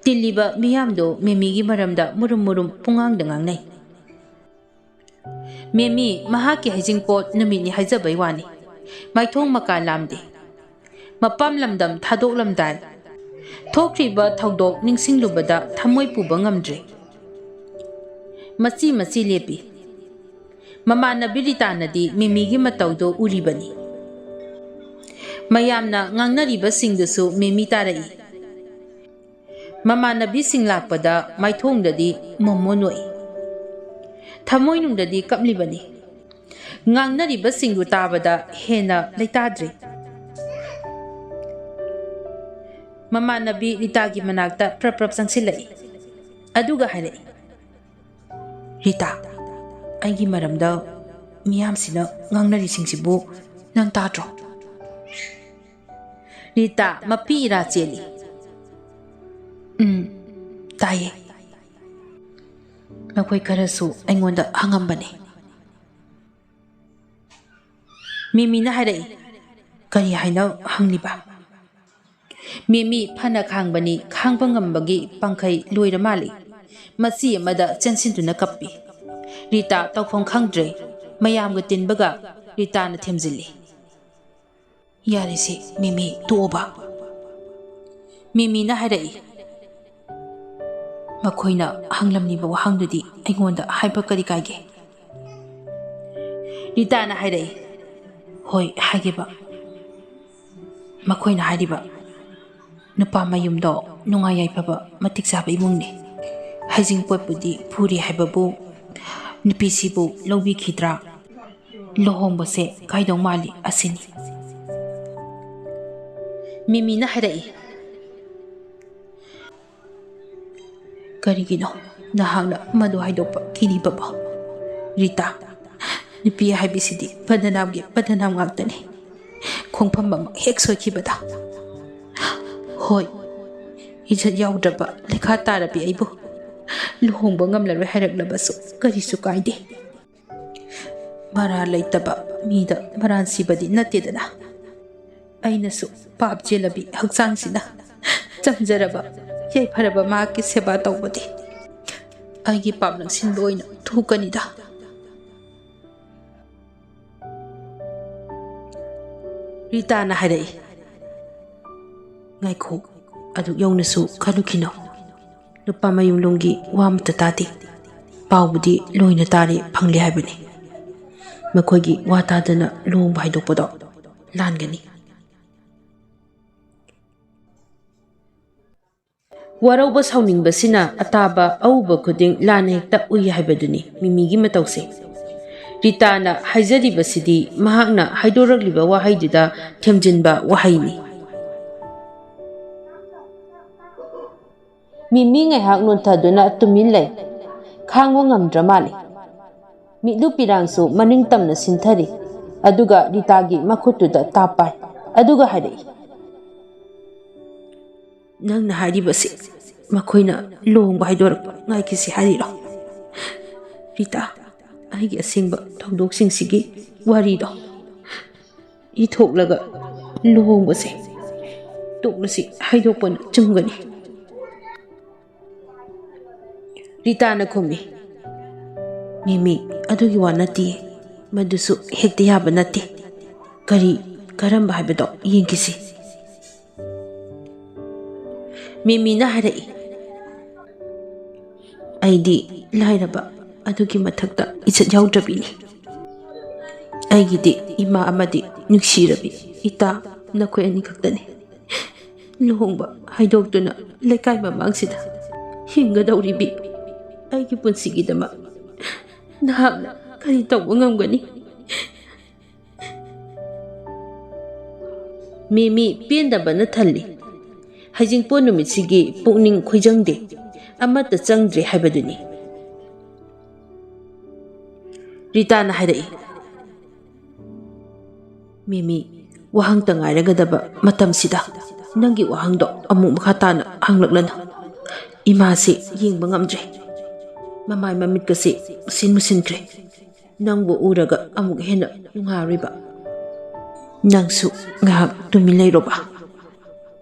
ꯇꯤꯜꯂꯤꯕ ꯃꯤꯌꯥꯝꯗꯣ ꯃꯦꯃꯤꯒꯤ ꯃꯔꯝꯗ ꯃꯨꯔꯨꯝ ꯃꯨꯔꯨꯝ ꯄꯨꯡꯉꯥꯡꯗ ꯉꯥꯡꯅꯩ꯫ ꯃꯦꯃꯤ ꯃꯍꯥꯛꯀꯤ ꯍꯩꯖꯤꯡꯄꯣꯠ ꯅꯨꯃꯤꯠꯅꯤ ꯍꯥꯏꯖꯕꯩ ꯋꯥꯅꯤ꯫ ꯃꯥꯏꯊꯣꯡ ꯃꯀꯥ ꯂꯥꯝꯗꯦ꯫ ꯃꯄꯥꯝ ꯂꯝꯗꯝ ꯊꯥꯗꯣꯛꯂꯝꯗꯥꯏ ꯊꯣꯛꯈ꯭ꯔꯤꯕ ꯊꯧꯗꯣꯛ ꯅꯤꯡꯁꯤꯡꯂꯨꯕꯗ ꯊꯃꯣꯏ ꯄꯨꯕ ꯉꯝꯗ꯭ꯔꯦ꯫ ꯃꯆꯤ ꯃꯆꯤ ꯂꯦꯞꯄꯤ꯫ ꯃꯃꯥꯟꯅꯕꯤ ꯔꯤꯇꯥꯅꯗꯤ ꯃꯦꯃꯤꯒꯤ ꯃꯇꯧꯗꯨ ꯎꯔꯤꯕꯅꯤ꯫ ꯃꯌꯥꯝꯅ ꯉꯥꯡꯅꯔꯤꯕꯁꯤꯡꯗꯨꯁꯨ ꯃꯦꯃꯤ ꯇꯥꯔꯛꯏ꯫ ꯃꯃꯥꯟꯅꯕꯤꯁꯤꯡ ꯂꯥꯛꯄꯗ ꯃꯥꯏꯊꯣꯡꯗꯗꯤ ꯃꯣꯃꯣ ꯅꯣꯛꯏ꯫ ꯊꯃꯣꯏꯅꯨꯡꯗꯗꯤ ꯀꯞꯂꯤꯕꯅꯤ꯫ ꯉꯥꯡꯅꯔꯤꯕꯁꯤꯡꯗꯨ ꯇꯥꯕꯗ ꯍꯦꯟꯅ ꯂꯩꯇꯥꯗ꯭ꯔꯦ꯫ ꯃꯃꯥꯟꯅꯕꯤ ꯔꯤꯇꯥꯒꯤ ꯃꯅꯥꯛꯇ ꯄ꯭ꯔꯞ ꯄ꯭ꯔꯞ ꯆꯪꯁꯤꯜꯂꯛꯏ꯫ ꯑꯗꯨꯒ ꯍꯥꯏꯔꯛꯏ, "ꯔꯤꯇꯥ, ꯑꯩꯒꯤ ꯃꯔꯝꯗ ꯃꯤꯌꯥꯝꯁꯤꯅ ꯉꯥꯡꯅꯔꯤꯁꯤꯡꯁꯤꯕꯨ ꯅꯪ ꯇꯥꯗ꯭ꯔꯣ?" ꯔꯤꯇꯥ ꯃꯄꯤ ꯏꯔꯥ ꯆꯦꯜꯂꯤ꯫ "ꯎꯝ, ꯇꯥꯏꯌꯦ꯫ ꯃꯈꯣꯏ ꯈꯔꯁꯨ ꯑꯩꯉꯣꯟꯗ ꯍꯪꯉꯝꯕꯅꯦ꯫" ꯃꯤꯃꯤꯅ ꯍꯥꯏꯔꯛꯏ, "ꯀꯔꯤ ꯍꯥꯏꯅ ꯍꯪꯂꯤꯕ?" ꯃꯤꯃꯤ ꯐꯅ ꯈꯥꯡꯕꯅꯤ, ꯈꯥꯡꯕ ꯉꯝꯕꯒꯤ ꯄꯥꯡꯈꯩ ꯂꯣꯏꯔ ꯃꯥꯜꯂꯤ꯫ ꯃꯆꯤ ꯑꯃꯗ ꯆꯦꯟꯁꯤꯟꯗꯨꯅ ꯀꯞꯄꯤ꯫ ꯔꯤꯇꯥ ꯇꯧꯐꯝ ꯈꯪꯗ꯭ꯔꯦ꯫ ꯃꯌꯥꯝꯒ ꯇꯤꯟꯕꯒ ꯔꯤꯇꯥꯅ ꯊꯦꯝꯖꯤꯜꯂꯤ꯫ "ꯌꯥꯔꯦꯁꯦ ꯃꯤꯃꯤ, ꯇꯣꯛꯑꯣꯕ꯫" ꯃꯤꯃꯤꯅ ꯍꯥꯏꯔꯛꯏ꯫ "ꯃꯈꯣꯏꯅ ꯍꯪꯂꯝꯂꯤꯕ ꯋꯥꯍꯪꯗꯨꯗꯤ ꯑꯩꯉꯣꯟꯗ ꯍꯥꯏꯕ ꯀꯔꯤ ꯀꯥꯏꯒꯦ?" ꯔꯤꯇꯥꯅ ꯍꯥꯏꯔꯛꯏ꯫ "ꯍꯣꯏ, ꯍꯥꯏꯒꯦꯕ꯫ ꯃꯈꯣꯏꯅ ꯍꯥꯏꯔꯤꯕ ꯅꯨꯄꯥ ꯃꯌꯨꯝꯗꯣ ꯅꯨꯡꯉꯥꯏ ꯌꯥꯏꯐꯕ ꯃꯇꯤꯛ ꯆꯥꯕ ꯏꯃꯨꯡꯅꯤ꯫ ꯍꯩꯖꯤꯡꯄꯣꯠꯄꯨꯗꯤ ꯐꯨꯔꯤ ꯍꯥꯏꯕꯕꯨ ꯅꯨꯄꯤꯁꯤꯕꯨ ꯂꯧꯕꯤꯈꯤꯗ꯭ꯔꯥ? ꯂꯨꯍꯣꯡꯕꯁꯦ ꯀꯥꯏꯗꯧ ꯃꯥꯜꯂꯤ ꯑꯁꯤꯅꯤ꯫" ꯃꯤꯃꯤꯅ ꯍꯥꯏꯔꯛꯏ꯫ "ꯀꯔꯤꯒꯤꯅꯣ ꯅꯍꯥꯛꯅ ꯃꯗꯨ ꯍꯥꯏꯗꯣꯛꯄ ꯀꯤꯔꯤꯕꯕꯣ? ꯔꯤꯇꯥ, ꯅꯨꯄꯤ ꯍꯥꯏꯕꯁꯤꯗꯤ ꯕꯗꯅꯥꯝꯒꯤ ꯕꯗꯅꯥꯝ ꯉꯥꯛꯇꯅꯤ꯫ ꯈꯣꯡꯐꯝ ꯑꯃ ꯍꯦꯛ ꯁꯣꯏꯈꯤꯕꯗ, ꯍꯣꯏ, ꯏꯖꯠ ꯌꯥꯎꯗ꯭ꯔꯕ ꯂꯩꯈꯥ ꯇꯥꯔꯕꯤ ꯑꯩꯕꯨ ꯂꯨꯍꯣꯡꯕ ꯉꯝꯂꯔꯣꯏ ꯍꯥꯏꯔꯛꯂꯕꯁꯨ ꯀꯔꯤꯁꯨ ꯀꯥꯏꯗꯦ꯫ ꯃꯔꯥ ꯂꯩꯇꯕ ꯃꯤꯗ ꯃꯔꯥꯟ ꯁꯤꯕꯗꯤ ꯅꯠꯇꯦꯗꯅ꯫ ꯑꯩꯅꯁꯨ ꯄꯥꯞ ꯆꯦꯜꯂꯕꯤ ꯍꯛꯆꯥꯡꯁꯤꯅ ꯆꯝꯖꯔꯕ, ꯌꯥꯏꯐꯔꯕ ꯃꯍꯥꯛꯀꯤ ꯁꯦꯕꯥ ꯇꯧꯕꯗꯤ ꯑꯩꯒꯤ ꯄꯥꯞ ꯂꯪꯁꯤꯟꯕ ꯑꯣꯏꯅ ꯊꯣꯛꯀꯅꯤꯗ꯫" ꯔꯤꯇꯥꯅ ꯍꯥꯏꯔꯛꯏ꯫ "ꯉꯥꯏꯈꯣ, ꯑꯗꯨꯛ ꯌꯧꯅꯁꯨ ꯈꯜꯂꯨꯈꯤꯅꯣ꯫ ꯅꯨꯄꯥ ꯃꯌꯨꯝꯂꯣꯝꯒꯤ ꯋꯥ ꯑꯃꯠꯇ ꯇꯥꯗꯦ꯫ ꯄꯥꯎꯕꯨꯗꯤ ꯂꯣꯏꯅ ꯇꯥꯔꯦ, ꯐꯪꯂꯦ ꯍꯥꯏꯕꯅꯤ꯫ ꯃꯈꯣꯏꯒꯤ ꯋꯥ ꯇꯥꯗꯅ ꯂꯨꯍꯣꯡꯕ ꯍꯥꯏꯗꯣꯛꯄꯗꯣ ꯂꯥꯟꯒꯅꯤ꯫" ꯋꯥꯔꯧꯕ ꯁꯥꯎꯅꯤꯡꯕꯁꯤꯅ ꯑꯇꯥꯕ ꯑꯎꯕ ꯈꯨꯗꯤꯡ ꯂꯥꯟꯅ ꯍꯦꯛꯇ ꯎꯏ ꯍꯥꯏꯕꯗꯨꯅꯤ ꯃꯤꯃꯤꯒꯤ ꯃꯇꯧꯁꯦ꯫ ꯔꯤꯇꯥꯅ ꯍꯥꯏꯖꯔꯤꯕꯁꯤꯗꯤ ꯃꯍꯥꯛꯅ ꯍꯥꯏꯗꯣꯔꯛꯂꯤꯕ ꯋꯥꯍꯩꯗꯨꯗ ꯊꯦꯝꯖꯤꯟꯕ ꯋꯥꯍꯩꯅꯤ꯫ ꯃꯤꯃꯤ ꯉꯥꯏꯍꯥꯛ ꯅꯣꯟꯊꯗꯨꯅ ꯇꯨꯃꯤꯟ ꯂꯩ꯫ ꯈꯥꯡꯕ ꯉꯝꯗ꯭ꯔ ꯃꯥꯜꯂꯤ꯫ ꯃꯤꯠꯂꯨ ꯄꯤꯔꯥꯡꯁꯨ ꯃꯅꯤꯡ ꯇꯝꯅ ꯁꯤꯟꯊꯔꯤ꯫ ꯑꯗꯨꯒ ꯔꯤꯇꯥꯒꯤ ꯃꯈꯨꯠꯇꯨꯗ ꯇꯥꯞ ꯄꯥꯏ꯫ ꯑꯗꯨꯒ ꯍꯥꯏꯔꯛꯏ꯫ "ꯅꯪꯅ ꯍꯥꯏꯔꯤꯕꯁꯤ ꯃꯈꯣꯏꯅ ꯂꯨꯍꯣꯡꯕ ꯍꯥꯏꯗꯣꯔꯛꯄ ꯉꯥꯏꯈꯤꯁꯤ ꯍꯥꯏꯔꯤꯔꯣ? ꯔꯤꯇꯥ, ꯑꯩꯒꯤ ꯑꯁꯦꯡꯕ ꯊꯧꯗꯣꯛꯁꯤꯡꯁꯤꯒꯤ ꯋꯥꯔꯤꯗꯣ ꯏꯊꯣꯛꯂꯒ ꯂꯨꯍꯣꯡꯕꯁꯦ ꯇꯣꯛꯂꯁꯤ, ꯍꯥꯏꯗꯣꯛꯄꯅ ꯆꯨꯝꯒꯅꯤ꯫ ꯔꯤꯇꯥꯅ ꯈꯨꯝꯃꯤ, "ꯃꯤꯃꯤ, ꯑꯗꯨꯒꯤ ꯋꯥ ꯅꯠꯇꯦ, ꯃꯗꯨꯁꯨ ꯍꯦꯛꯇ ꯌꯥꯕ ꯅꯠꯇꯦ꯫ ꯀꯔꯤ, ꯀꯔꯝꯕ ꯍꯥꯏꯕꯗꯣ ꯌꯦꯡꯈꯤꯁꯤ꯫" ꯃꯤꯃꯤꯅ ꯍꯥꯏꯔꯛꯏ, "ꯑꯩꯗꯤ ꯂꯥꯏꯔꯕ, ꯑꯗꯨꯒꯤ ꯃꯊꯛꯇ ꯏꯖꯠ ꯌꯥꯎꯗ꯭ꯔꯕꯤꯅꯤ꯫ ꯑꯩꯒꯤꯗꯤ ꯏꯃꯥ ꯑꯃꯗꯤ ꯅꯨꯡꯁꯤꯔꯕꯤ ꯏꯇꯥ, ꯅꯈꯣꯏ ꯑꯅꯤꯈꯛꯇꯅꯤ꯫ ꯂꯨꯍꯣꯡꯕ ꯍꯥꯏꯗꯣꯛꯇꯨꯅ ꯂꯩꯀꯥꯏ ꯃꯃꯥꯡꯁꯤꯗ ꯍꯤꯡꯒꯗꯧꯔꯤꯕꯤ ꯑꯩꯒꯤ ꯄꯨꯟꯁꯤꯒꯤꯗꯃꯛ ꯅꯍꯥꯛꯅ ꯀꯔꯤ ꯇꯧꯕ ꯉꯝꯒꯅꯤ?" ꯃꯤꯃꯤ ꯄꯦꯟꯗꯕꯅ ꯊꯜꯂꯤ꯫ ꯍꯩꯖꯤꯡꯄꯣꯠ ꯅꯨꯃꯤꯠꯁꯤꯒꯤ ꯄꯨꯛꯅꯤꯡ ꯈꯣꯏꯖꯪꯗꯦ, ꯑꯃꯠꯇ ꯆꯪꯗ꯭ꯔꯦ ꯍꯥꯏꯕꯗꯨꯅꯤ꯫ ꯔꯤꯇꯥꯅ ꯍꯥꯏꯔꯛꯏ, "ꯃꯤꯃꯤ, ꯋꯥꯍꯪꯇ ꯉꯥꯏꯔꯒꯗꯕ ꯃꯇꯝꯁꯤꯗ ꯅꯪꯒꯤ ꯋꯥꯍꯪꯗꯣ ꯑꯃꯨꯛ ꯃꯈꯥ ꯇꯥꯅ ꯍꯪꯂꯛꯂꯅꯨ꯫ ꯏꯃꯥꯁꯤ ꯌꯦꯡꯕ ꯉꯝꯗ꯭ꯔꯦ꯫ ꯃꯃꯥꯏ ꯃꯃꯤꯠꯀꯁꯤ ꯃꯨꯁꯤꯟ ꯃꯨꯁꯤꯟꯈ꯭ꯔꯦ꯫ ꯅꯪꯕꯨ ꯎꯔꯒ ꯑꯃꯨꯛ ꯍꯦꯟꯅ ꯅꯨꯡꯉꯥꯏꯔꯣꯏꯕ꯫ ꯅꯪꯁꯨ ꯉꯥꯏꯍꯥꯛ ꯇꯨꯃꯤꯟ ꯂꯩꯔꯣꯕ꯫"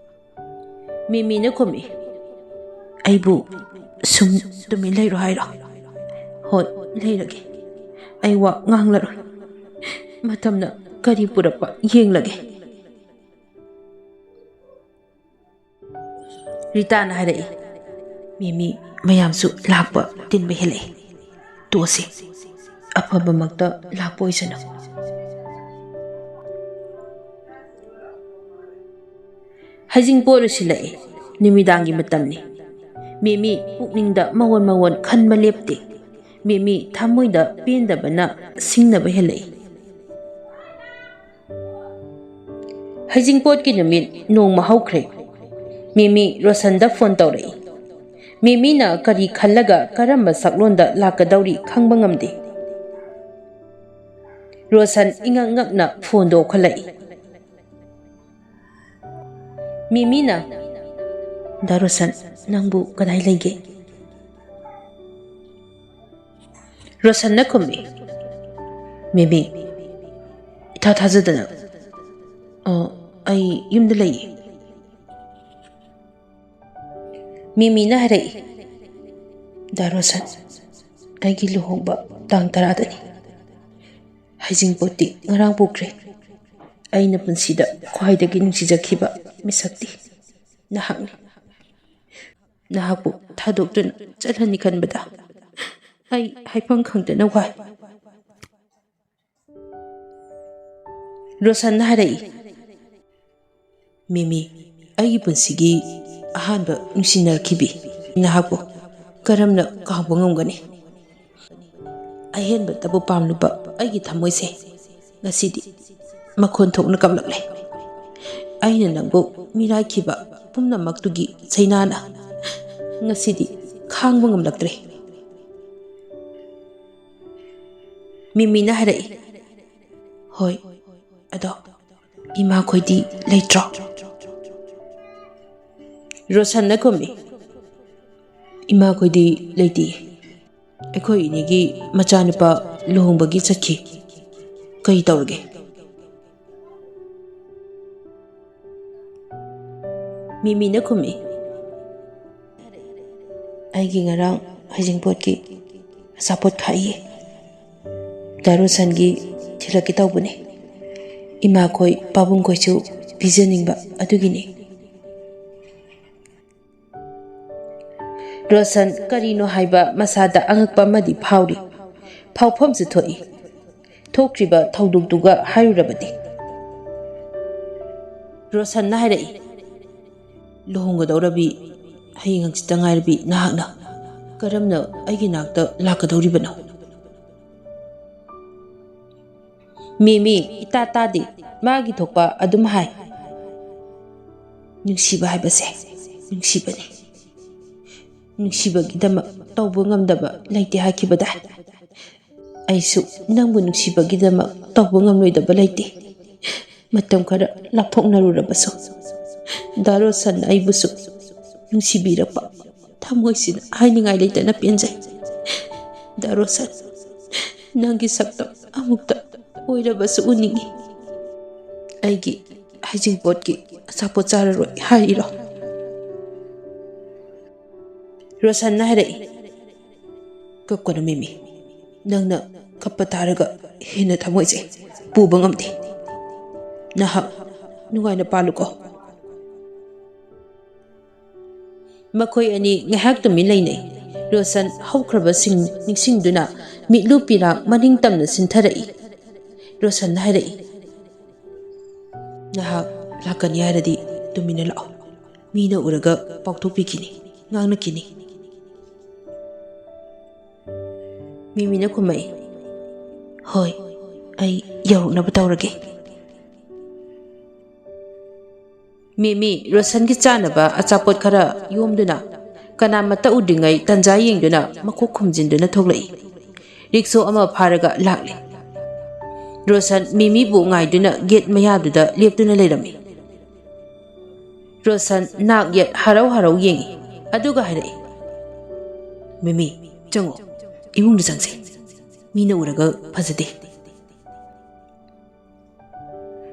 ꯃꯤꯃꯤꯅ ꯈꯨꯝꯃꯤ, "ꯑꯩꯕꯨ ꯁꯨꯝ ꯇꯨꯃꯤꯟ ꯂꯩꯔꯣ ꯍꯥꯏꯔꯣ? ꯍꯣꯏ, ꯂꯩꯔꯒꯦ꯫ ꯑꯩ ꯋꯥ ꯉꯥꯡꯂꯔꯣꯏ꯫ ꯃꯇꯝꯅ ꯀꯔꯤ ꯄꯨꯔꯛꯄ ꯌꯦꯡꯂꯒꯦ꯫" ꯔꯤꯇꯥꯅ ꯍꯥꯏꯔꯛꯏ, "ꯃꯤꯃꯤ, ꯃꯌꯥꯝꯁꯨ ꯂꯥꯛꯄ ꯇꯤꯟꯕ ꯍꯦꯜꯂꯛꯏ꯫ ꯇꯣꯛꯑꯁꯤ꯫ ꯑꯐꯕꯃꯛꯇ ꯂꯥꯛꯄ ꯑꯣꯏꯁꯅꯨ꯫" ꯍꯩꯖꯤꯡꯄꯣꯠ ꯂꯣꯏꯁꯤꯜꯂꯛꯏ꯫ ꯅꯨꯃꯤꯗꯥꯡꯒꯤ ꯃꯇꯝꯅꯤ꯫ ꯃꯤꯃꯤ ꯄꯨꯛꯅꯤꯡꯗ ꯃꯋꯣꯟ ꯃꯋꯣꯟ ꯈꯟꯕ ꯂꯦꯞꯇꯦ꯫ ꯃꯤꯃꯤ ꯊꯃꯣꯏꯗ ꯄꯦꯟꯗꯕꯅ ꯁꯤꯡꯅꯕ ꯍꯦꯜꯂꯛꯏ꯫ ꯍꯩꯖꯤꯡꯄꯣꯠꯀꯤ ꯅꯨꯃꯤꯠ ꯅꯣꯡꯃ ꯍꯧꯈ꯭ꯔꯦ꯫ ꯃꯤꯃꯤ ꯔꯣꯁꯟꯗ ꯐꯣꯟ ꯇꯧꯔꯛꯏ꯫ ꯃꯤꯃꯤꯅ ꯀꯔꯤ ꯈꯜꯂꯒ ꯀꯔꯝꯕ ꯁꯛꯂꯣꯟꯗ ꯂꯥꯛꯀꯗꯧꯔꯤ ꯈꯪꯕ ꯉꯝꯗꯦ꯫ ꯔꯣꯁꯟ ꯏꯉꯛ ꯉꯛꯅ ꯐꯣꯟꯗꯣ ꯂꯧꯈꯠꯂꯛꯏ꯫ ꯃꯤꯃꯤꯅ, "ꯗꯥ ꯔꯣꯁꯟ, ꯅꯪꯕꯨ ꯀꯗꯥꯏ ꯂꯩꯒꯦ?" ꯔꯣꯁꯟꯅ ꯈꯨꯝꯃꯤ, "ꯃꯤꯃꯤ, ꯏꯊꯥ ꯊꯥꯖꯗꯅ, ꯑꯣ, ꯑꯩ ꯌꯨꯝꯗ ꯂꯩꯌꯦ꯫ ꯃꯤꯃꯤꯅ ꯍꯥꯏꯔꯛꯏ, "ꯗꯥ ꯔꯣꯁꯟ, ꯑꯩꯒꯤ ꯂꯨꯍꯣꯡꯕ ꯇꯥꯡ ꯇꯔꯥꯗꯅꯤ꯫ ꯍꯩꯖꯤꯡꯄꯣꯠꯇꯤ ꯉꯔꯥꯡ ꯄꯨꯈ꯭ꯔꯦ꯫ ꯑꯩꯅ ꯄꯨꯟꯁꯤꯗ ꯈ꯭ꯋꯥꯏꯗꯒꯤ ꯅꯨꯡꯁꯤꯖꯈꯤꯕ ꯃꯤꯁꯛꯇꯤ ꯅꯍꯥꯛꯅꯤ꯫ ꯅꯍꯥꯛꯄꯨ ꯊꯥꯗꯣꯛꯇꯨꯅ ꯆꯠꯂꯅꯤ ꯈꯟꯕꯗ ꯑꯩ ꯍꯥꯏꯐꯝ ꯈꯪꯗꯅ ꯋꯥꯏ"꯫ ꯔꯣꯁꯟꯅ ꯍꯥꯏꯔꯛꯏ, "ꯃꯤꯃꯤ, ꯑꯩꯒꯤ ꯄꯨꯟꯁꯤꯒꯤ ꯑꯍꯥꯟꯕ ꯅꯨꯡꯁꯤꯅꯈꯤꯕꯤ ꯅꯍꯥꯛꯄꯨ ꯀꯔꯝꯅ ꯀꯥꯎꯕ ꯉꯝꯒꯅꯤ? ꯑꯍꯦꯟꯕꯇꯕꯨ ꯄꯥꯝꯂꯨꯕ ꯑꯩꯒꯤ ꯊꯃꯣꯏꯁꯦ ꯉꯁꯤꯗꯤ ꯃꯈꯣꯟ ꯊꯣꯛꯅ ꯀꯞꯂꯛꯂꯦ꯫ ꯑꯩꯅ ꯅꯪꯕꯨ ꯃꯤꯔꯥꯏꯈꯤꯕ ꯄꯨꯝꯅꯃꯛꯇꯨꯒꯤ ꯆꯩꯅꯥꯅ ꯉꯁꯤꯗꯤ ꯈꯥꯡꯕ ꯉꯝꯂꯛꯇ꯭ꯔꯦ"꯫ ꯃꯤꯃꯤꯅ ꯍꯥꯏꯔꯛꯏ, "ꯍꯣꯏ, ꯑꯗꯣ ꯏꯃꯥꯈꯣꯏꯗꯤ ꯂꯩꯇ꯭ꯔꯣ?" ꯔꯣꯁꯟꯅ ꯈꯨꯝꯃꯤ, "ꯏꯃꯥꯈꯣꯏꯗꯤ ꯂꯩꯇꯦ꯫ ꯑꯩꯈꯣꯏ ꯏꯅꯦꯒꯤ ꯃꯆꯥꯅꯨꯄꯥ ꯂꯨꯍꯣꯡꯕꯒꯤ ꯆꯠꯈꯤ꯫ ꯀꯔꯤ ꯇꯧꯔꯒꯦ?" ꯃꯤꯃꯤꯅ ꯈꯨꯝꯃꯤ, "ꯑꯩꯒꯤ ꯉꯔꯥꯡ ꯍꯩꯖꯤꯡꯄꯣꯠꯀꯤ ꯑꯆꯥꯄꯣꯠ ꯈꯥꯛꯏꯌꯦ꯫ ꯗꯥ ꯔꯣꯁꯟꯒꯤ ꯊꯤꯜꯂꯛꯀꯦ ꯇꯧꯕꯅꯤ꯫ ꯏꯃꯥꯈꯣꯏ ꯄꯥꯕꯨꯡꯈꯣꯏꯁꯨ ꯄꯤꯖꯅꯤꯡꯕ ꯑꯗꯨꯒꯤꯅꯤ"꯫ ꯔꯣꯁꯟ ꯀꯔꯤꯅꯣ ꯍꯥꯏꯕ ꯃꯁꯥꯗ ꯑꯉꯛꯄ ꯑꯃꯗꯤ ꯐꯥꯎꯔꯤ꯫ ꯐꯥꯎꯐꯝꯁꯨ ꯊꯣꯛꯏ꯫ ꯊꯣꯛꯈ꯭ꯔꯤꯕ ꯊꯧꯗꯣꯛꯇꯨꯒ ꯍꯥꯏꯔꯨꯔꯕꯗꯤ꯫ ꯔꯣꯁꯟꯅ ꯍꯥꯏꯔꯛꯏ, "ꯂꯨꯍꯣꯡꯒꯗꯧꯔꯕꯤ, ꯍꯌꯦꯡ ꯍꯪꯆꯤꯠꯇ ꯉꯥꯏꯔꯕꯤ ꯅꯍꯥꯛꯅ ꯀꯔꯝꯅ ꯑꯩꯒꯤ ꯅꯥꯛꯇ ꯂꯥꯛꯀꯗꯧꯔꯤꯕꯅꯣ?" ꯃꯤꯃꯤ ꯏꯇꯥ ꯇꯥꯗꯦ, ꯃꯥꯒꯤ ꯊꯣꯛꯄ ꯑꯗꯨꯝ ꯍꯥꯏ꯫ "ꯅꯨꯡꯁꯤꯕ ꯍꯥꯏꯕꯁꯦ ꯅꯨꯡꯁꯤꯕꯅꯤ꯫ ꯅꯨꯡꯁꯤꯕꯒꯤꯗꯃꯛ ꯇꯧꯕ ꯉꯝꯗꯕ ꯂꯩꯇꯦ ꯍꯥꯏꯈꯤꯕꯗꯥꯏ? ꯑꯩꯁꯨ ꯅꯪꯕꯨ ꯅꯨꯡꯁꯤꯕꯒꯤꯗꯃꯛ ꯇꯧꯕ ꯉꯝꯂꯣꯏꯗꯕ ꯂꯩꯇꯦ꯫ ꯃꯇꯝ ꯈꯔ ꯂꯥꯞꯊꯣꯛꯅꯔꯨꯔꯕꯁꯨ, ꯗꯥ ꯔꯣꯁꯟꯅ ꯑꯩꯕꯨꯁꯨ ꯅꯨꯡꯁꯤꯕꯤꯔꯛꯄ ꯊꯃꯣꯏꯁꯤꯅ ꯍꯥꯏꯅꯤꯡꯉꯥꯏ ꯂꯩꯇꯅ ꯄꯦꯟꯖꯩ꯫ ꯗꯥ ꯔꯣꯁꯟ, ꯅꯪꯒꯤ ꯁꯛꯇꯝ ꯑꯃꯨꯛꯇ ꯑꯣꯏꯔꯕꯁꯨ ꯎꯅꯤꯡꯏ꯫ ꯑꯩꯒꯤ ꯍꯩꯖꯤꯡꯄꯣꯠꯀꯤ ꯑꯆꯥꯄꯣꯠ ꯆꯥꯔꯔꯣꯏ ꯍꯥꯏꯔꯤꯔꯣ?" ꯔꯣꯁꯟꯅ ꯍꯥꯏꯔꯛꯏ, "ꯀꯞꯀꯅꯨ ꯃꯤꯃꯤ, ꯅꯪꯅ ꯀꯞꯄ ꯇꯥꯔꯒ ꯍꯦꯟꯅ ꯊꯃꯣꯏꯁꯦ ꯄꯨꯕ ꯉꯝꯗꯦ꯫ ꯅꯍꯥꯛ ꯅꯨꯡꯉꯥꯏꯅ ꯄꯥꯜꯂꯨꯀꯣ꯫" ꯃꯈꯣꯏ ꯑꯅꯤ ꯉꯥꯏꯍꯥꯛ ꯇꯨꯃꯤꯟ ꯂꯩꯅꯩ꯫ ꯔꯣꯁꯟ ꯍꯧꯈ꯭ꯔꯕꯁꯤꯡ ꯅꯤꯡꯁꯤꯡꯗꯨꯅ ꯃꯤꯠꯂꯨ ꯄꯤꯔꯥꯛ ꯃꯅꯤꯡ ꯇꯝꯅ ꯆꯤꯟꯊꯔꯛꯏ꯫ ꯔꯣꯁꯟꯅ ꯍꯥꯏꯔꯛꯏ, "ꯅꯍꯥꯛ ꯂꯥꯛꯀꯅꯤ ꯍꯥꯏꯔꯗꯤ ꯇꯨꯃꯤꯟꯅ ꯂꯥꯛꯑꯣ꯫ ꯃꯤꯅ ꯎꯔꯒ ꯄꯥꯎꯊꯣꯛꯄꯤꯈꯤꯅꯤ, ꯉꯥꯡꯅꯈꯤꯅꯤ꯫" ꯃꯤꯃꯤꯅ ꯈꯨꯝꯃꯛꯏ, "ꯍꯣꯏ, ꯑꯩ ꯌꯧꯔꯛꯅꯕ ꯇꯧꯔꯒꯦ꯫" ꯃꯤꯃꯤ ꯔꯣꯁꯟꯒꯤ ꯆꯥꯅꯕ ꯑꯆꯥꯄꯣꯠ ꯈꯔ ꯌꯣꯝꯗꯨꯅ, ꯀꯅꯥꯃꯠꯇ ꯎꯗ꯭ꯔꯤꯉꯩ ꯇꯟꯖꯥ ꯌꯦꯡꯗꯨꯅ ꯃꯈꯨꯠ ꯈꯨꯝꯖꯤꯟꯗꯨꯅ ꯊꯣꯛꯂꯛꯏ꯫ ꯔꯤꯛꯁꯣ ꯑꯃ ꯐꯥꯔꯒ ꯂꯥꯛꯂꯦ꯫ ꯔꯣꯁꯟ ꯃꯤꯃꯤꯕꯨ ꯉꯥꯏꯗꯨꯅ ꯒꯦꯠ ꯃꯌꯥꯗꯨꯗ ꯂꯦꯞꯇꯨꯅ ꯂꯩꯔꯝꯃꯤ꯫ ꯔꯣꯁꯟ ꯅꯥꯛ ꯌꯦꯠ ꯍꯔꯥꯎ ꯍꯔꯥꯎ ꯌꯦꯡꯏ, ꯑꯗꯨꯒ ꯍꯥꯏꯔꯛꯏ, "ꯃꯤꯃꯤ, ꯆꯪꯉꯣ, ꯏꯃꯨꯡꯗ ꯆꯪꯁꯦ꯫ ꯃꯤꯅ ꯎꯔꯒ ꯐꯖꯗꯦ꯫"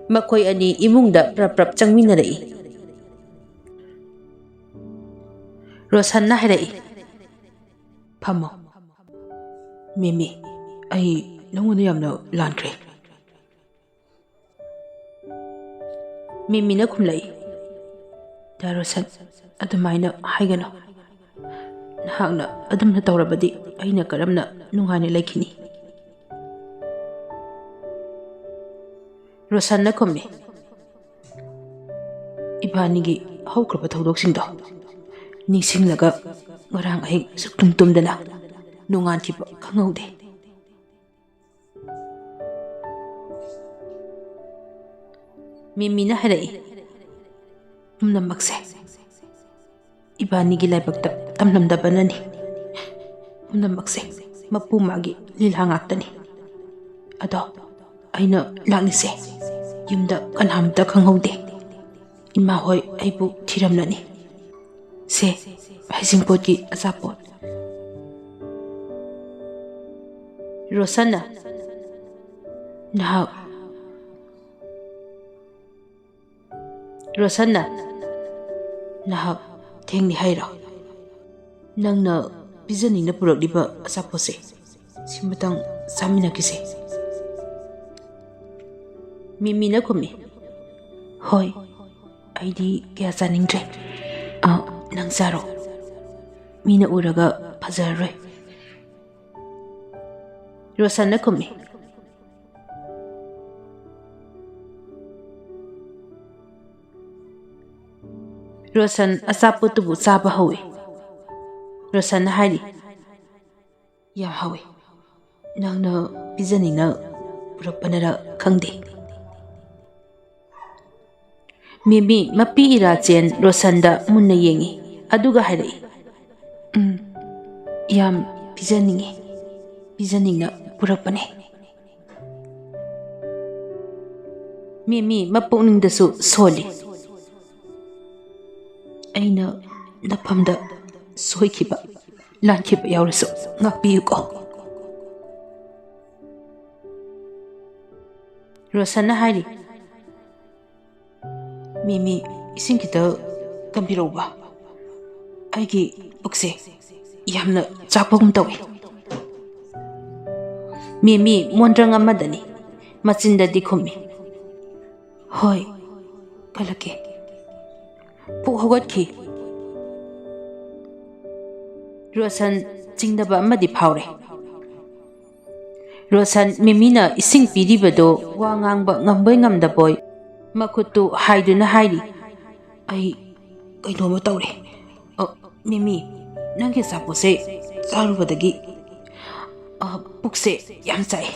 ꯃꯈꯣꯏ ꯑꯅꯤ ꯏꯃꯨꯡꯗ ꯄ꯭ꯔꯞ ꯄ꯭ꯔꯞ ꯆꯪꯃꯤꯟꯅꯔꯛꯏ꯫ ꯔꯣꯁꯟꯅ ꯍꯥꯏꯔꯛꯏ, "ꯐꯝꯃꯣ꯫ ꯃꯤꯃꯤ, ꯑꯩ ꯅꯉꯣꯟꯗ ꯌꯥꯝꯅ ꯂꯥꯟꯈ꯭ꯔꯦ꯫" ꯃꯤꯃꯤꯅ ꯈꯨꯝꯂꯛꯏ, "ꯗꯥ ꯔꯣꯁꯟ, ꯑꯗꯨꯃꯥꯏꯅ ꯍꯥꯏꯒꯅꯨ꯫ ꯅꯍꯥꯛꯅ ꯑꯗꯨꯝꯅ ꯇꯧꯔꯕꯗꯤ ꯑꯩꯅ ꯀꯔꯝꯅ ꯅꯨꯡꯉꯥꯏꯅ ꯂꯩꯈꯤꯅꯤ?" ꯔꯣꯁꯟꯅ ꯈꯨꯝꯃꯤ, "ꯏꯕꯥꯅꯤꯒꯤ ꯍꯧꯈ꯭ꯔꯕ ꯊꯧꯗꯣꯛꯁꯤꯡꯗꯣ ꯅꯤꯡꯁꯤꯡꯂꯒ ꯉꯔꯥꯡ ꯑꯍꯤꯡ ꯁꯨꯛꯇꯨꯝ ꯇꯨꯝꯗꯅ ꯅꯣꯡꯉꯥꯟꯈꯤꯕ ꯈꯪꯍꯧꯗꯦ꯫" ꯃꯤꯃꯤꯅ ꯍꯥꯏꯔꯛꯏ, "ꯄꯨꯝꯅꯃꯛꯁꯦ ꯏꯕꯥꯅꯤꯒꯤ ꯂꯥꯏꯕꯛꯇ ꯇꯝꯂꯝꯗꯕꯅꯅꯤ꯫ ꯄꯨꯝꯅꯃꯛꯁꯦ ꯃꯄꯨ ꯃꯥꯒꯤ ꯂꯤꯂꯥ ꯉꯥꯛꯇꯅꯤ꯫ ꯑꯗꯣ ꯑꯩꯅ ꯂꯥꯛꯂꯤꯁꯦ ꯌꯨꯝꯗ ꯀꯅꯥꯝꯇ ꯈꯪꯍꯧꯗꯦ꯫ ꯏꯃꯥ ꯍꯣꯏ ꯑꯩꯕꯨ ꯊꯤꯔꯝꯂꯅꯤ꯫ ꯁꯦ, ꯍꯩꯖꯤꯡꯄꯣꯠꯀꯤ ꯑꯆꯥꯄꯣꯠ꯫" ꯔꯣꯁꯟꯅ, "ꯅꯍꯥꯛ, ꯔꯣꯁꯟꯅ, ꯅꯍꯥꯛ ꯊꯦꯡꯂꯤ ꯍꯥꯏꯔꯣ?" ꯅꯪꯅ ꯄꯤꯖꯅꯤꯡꯅ ꯄꯨꯔꯛꯂꯤꯕ ꯑꯆꯥꯄꯣꯠꯁꯦ, ꯁꯤꯃꯇꯪ ꯆꯥꯃꯤꯟꯅꯈꯤꯁꯦ꯫ ꯃꯤꯃꯤꯅ ꯈꯨꯝꯃꯤ, "ꯍꯣꯏ, ꯑꯩꯗꯤ ꯀꯌꯥ ꯆꯥꯅꯤꯡꯗ꯭ꯔꯦ꯫ ꯑ, ꯅꯪ ꯆꯥꯔꯣ꯫ ꯃꯤꯅ ꯎꯔꯒ ꯐꯖꯔꯔꯣꯏ꯫" ꯔꯣꯁꯟꯅ ꯈꯨꯝꯃꯤ꯫ ꯔꯣꯁꯟ ꯑꯆꯥꯄꯣꯠꯇꯨꯕꯨ ꯆꯥꯕ ꯍꯧꯏ꯫ ꯔꯣꯁꯟꯅ ꯍꯥꯏꯔꯤ, "ꯌꯥꯝ ꯍꯥꯎꯏ꯫ ꯅꯪꯅ ꯄꯤꯖꯅꯤꯡꯅ ꯄꯨꯔꯛꯄꯅꯔ ꯈꯪꯗꯦ꯫" ꯃꯤꯃꯤ ꯃꯄꯤ ꯏꯔꯥꯆꯦꯟ ꯔꯣꯁꯟꯗ ꯃꯨꯟꯅ ꯌꯦꯡꯏ, ꯑꯗꯨꯒ ꯍꯥꯏꯔꯛꯏ, "ꯎꯝ, ꯌꯥꯝ ꯄꯤꯖꯅꯤꯡꯏ, ꯄꯤꯖꯅꯤꯡꯅ ꯄꯨꯔꯛꯄꯅꯦ꯫" ꯃꯤꯃꯤ ꯃꯄꯨꯛꯅꯤꯡꯗꯁꯨ ꯁꯣꯜꯂꯤ꯫ "ꯑꯩꯅ ꯅꯐꯝꯗ ꯁꯣꯏꯈꯤꯕ, ꯂꯥꯟꯈꯤꯕ ꯌꯥꯎꯔꯁꯨ ꯉꯥꯛꯄꯤꯌꯨꯀꯣ꯫" ꯔꯣꯁꯟꯅ ꯍꯥꯏꯔꯤ, "ꯃꯤꯃꯤ, ꯏꯁꯤꯡ ꯈꯤꯇ ꯀꯟꯕꯤꯔꯛꯎꯕ꯫ ꯑꯩꯒꯤ ꯄꯨꯛꯁꯦ ꯌꯥꯝꯅ ꯆꯥꯛꯄꯒꯨꯝ ꯇꯧꯏ꯫" ꯃꯤꯃꯤ ꯃꯣꯟꯗ꯭ꯔꯪ ꯑꯃꯗꯅꯤ, ꯃꯆꯤꯟꯗꯗꯤ ꯈꯨꯝꯃꯤ, "ꯍꯣꯏ, ꯀꯜꯂꯛꯀꯦ꯫" ꯄꯨꯛ ꯍꯧꯒꯠꯈꯤ꯫ ꯔꯣꯁꯟ ꯆꯤꯡꯅꯕ ꯑꯃꯗꯤ ꯐꯥꯎꯔꯦ꯫ ꯔꯣꯁꯟ ꯃꯤꯃꯤꯅ ꯏꯁꯤꯡ ꯄꯤꯔꯤꯕꯗꯨ ꯋꯥ ꯉꯥꯡꯕ ꯉꯝꯕꯣꯏ ꯉꯝꯗꯕꯣꯏ ꯃꯈꯨꯠꯇꯨ ꯍꯥꯏꯗꯨꯅ ꯍꯥꯏꯔꯤ, "ꯑꯩ ꯀꯩꯅꯣꯝꯃ ꯇꯧꯔꯦ꯫ ꯑ, ꯃꯤꯃꯤ, ꯅꯪꯒꯤ ꯑꯆꯥꯄꯣꯠꯁꯦ ꯆꯥꯔꯨꯕꯗꯒꯤ, ꯑ, ꯄꯨꯛꯁꯦ ꯌꯥꯝ ꯆꯥꯛꯑꯦ꯫"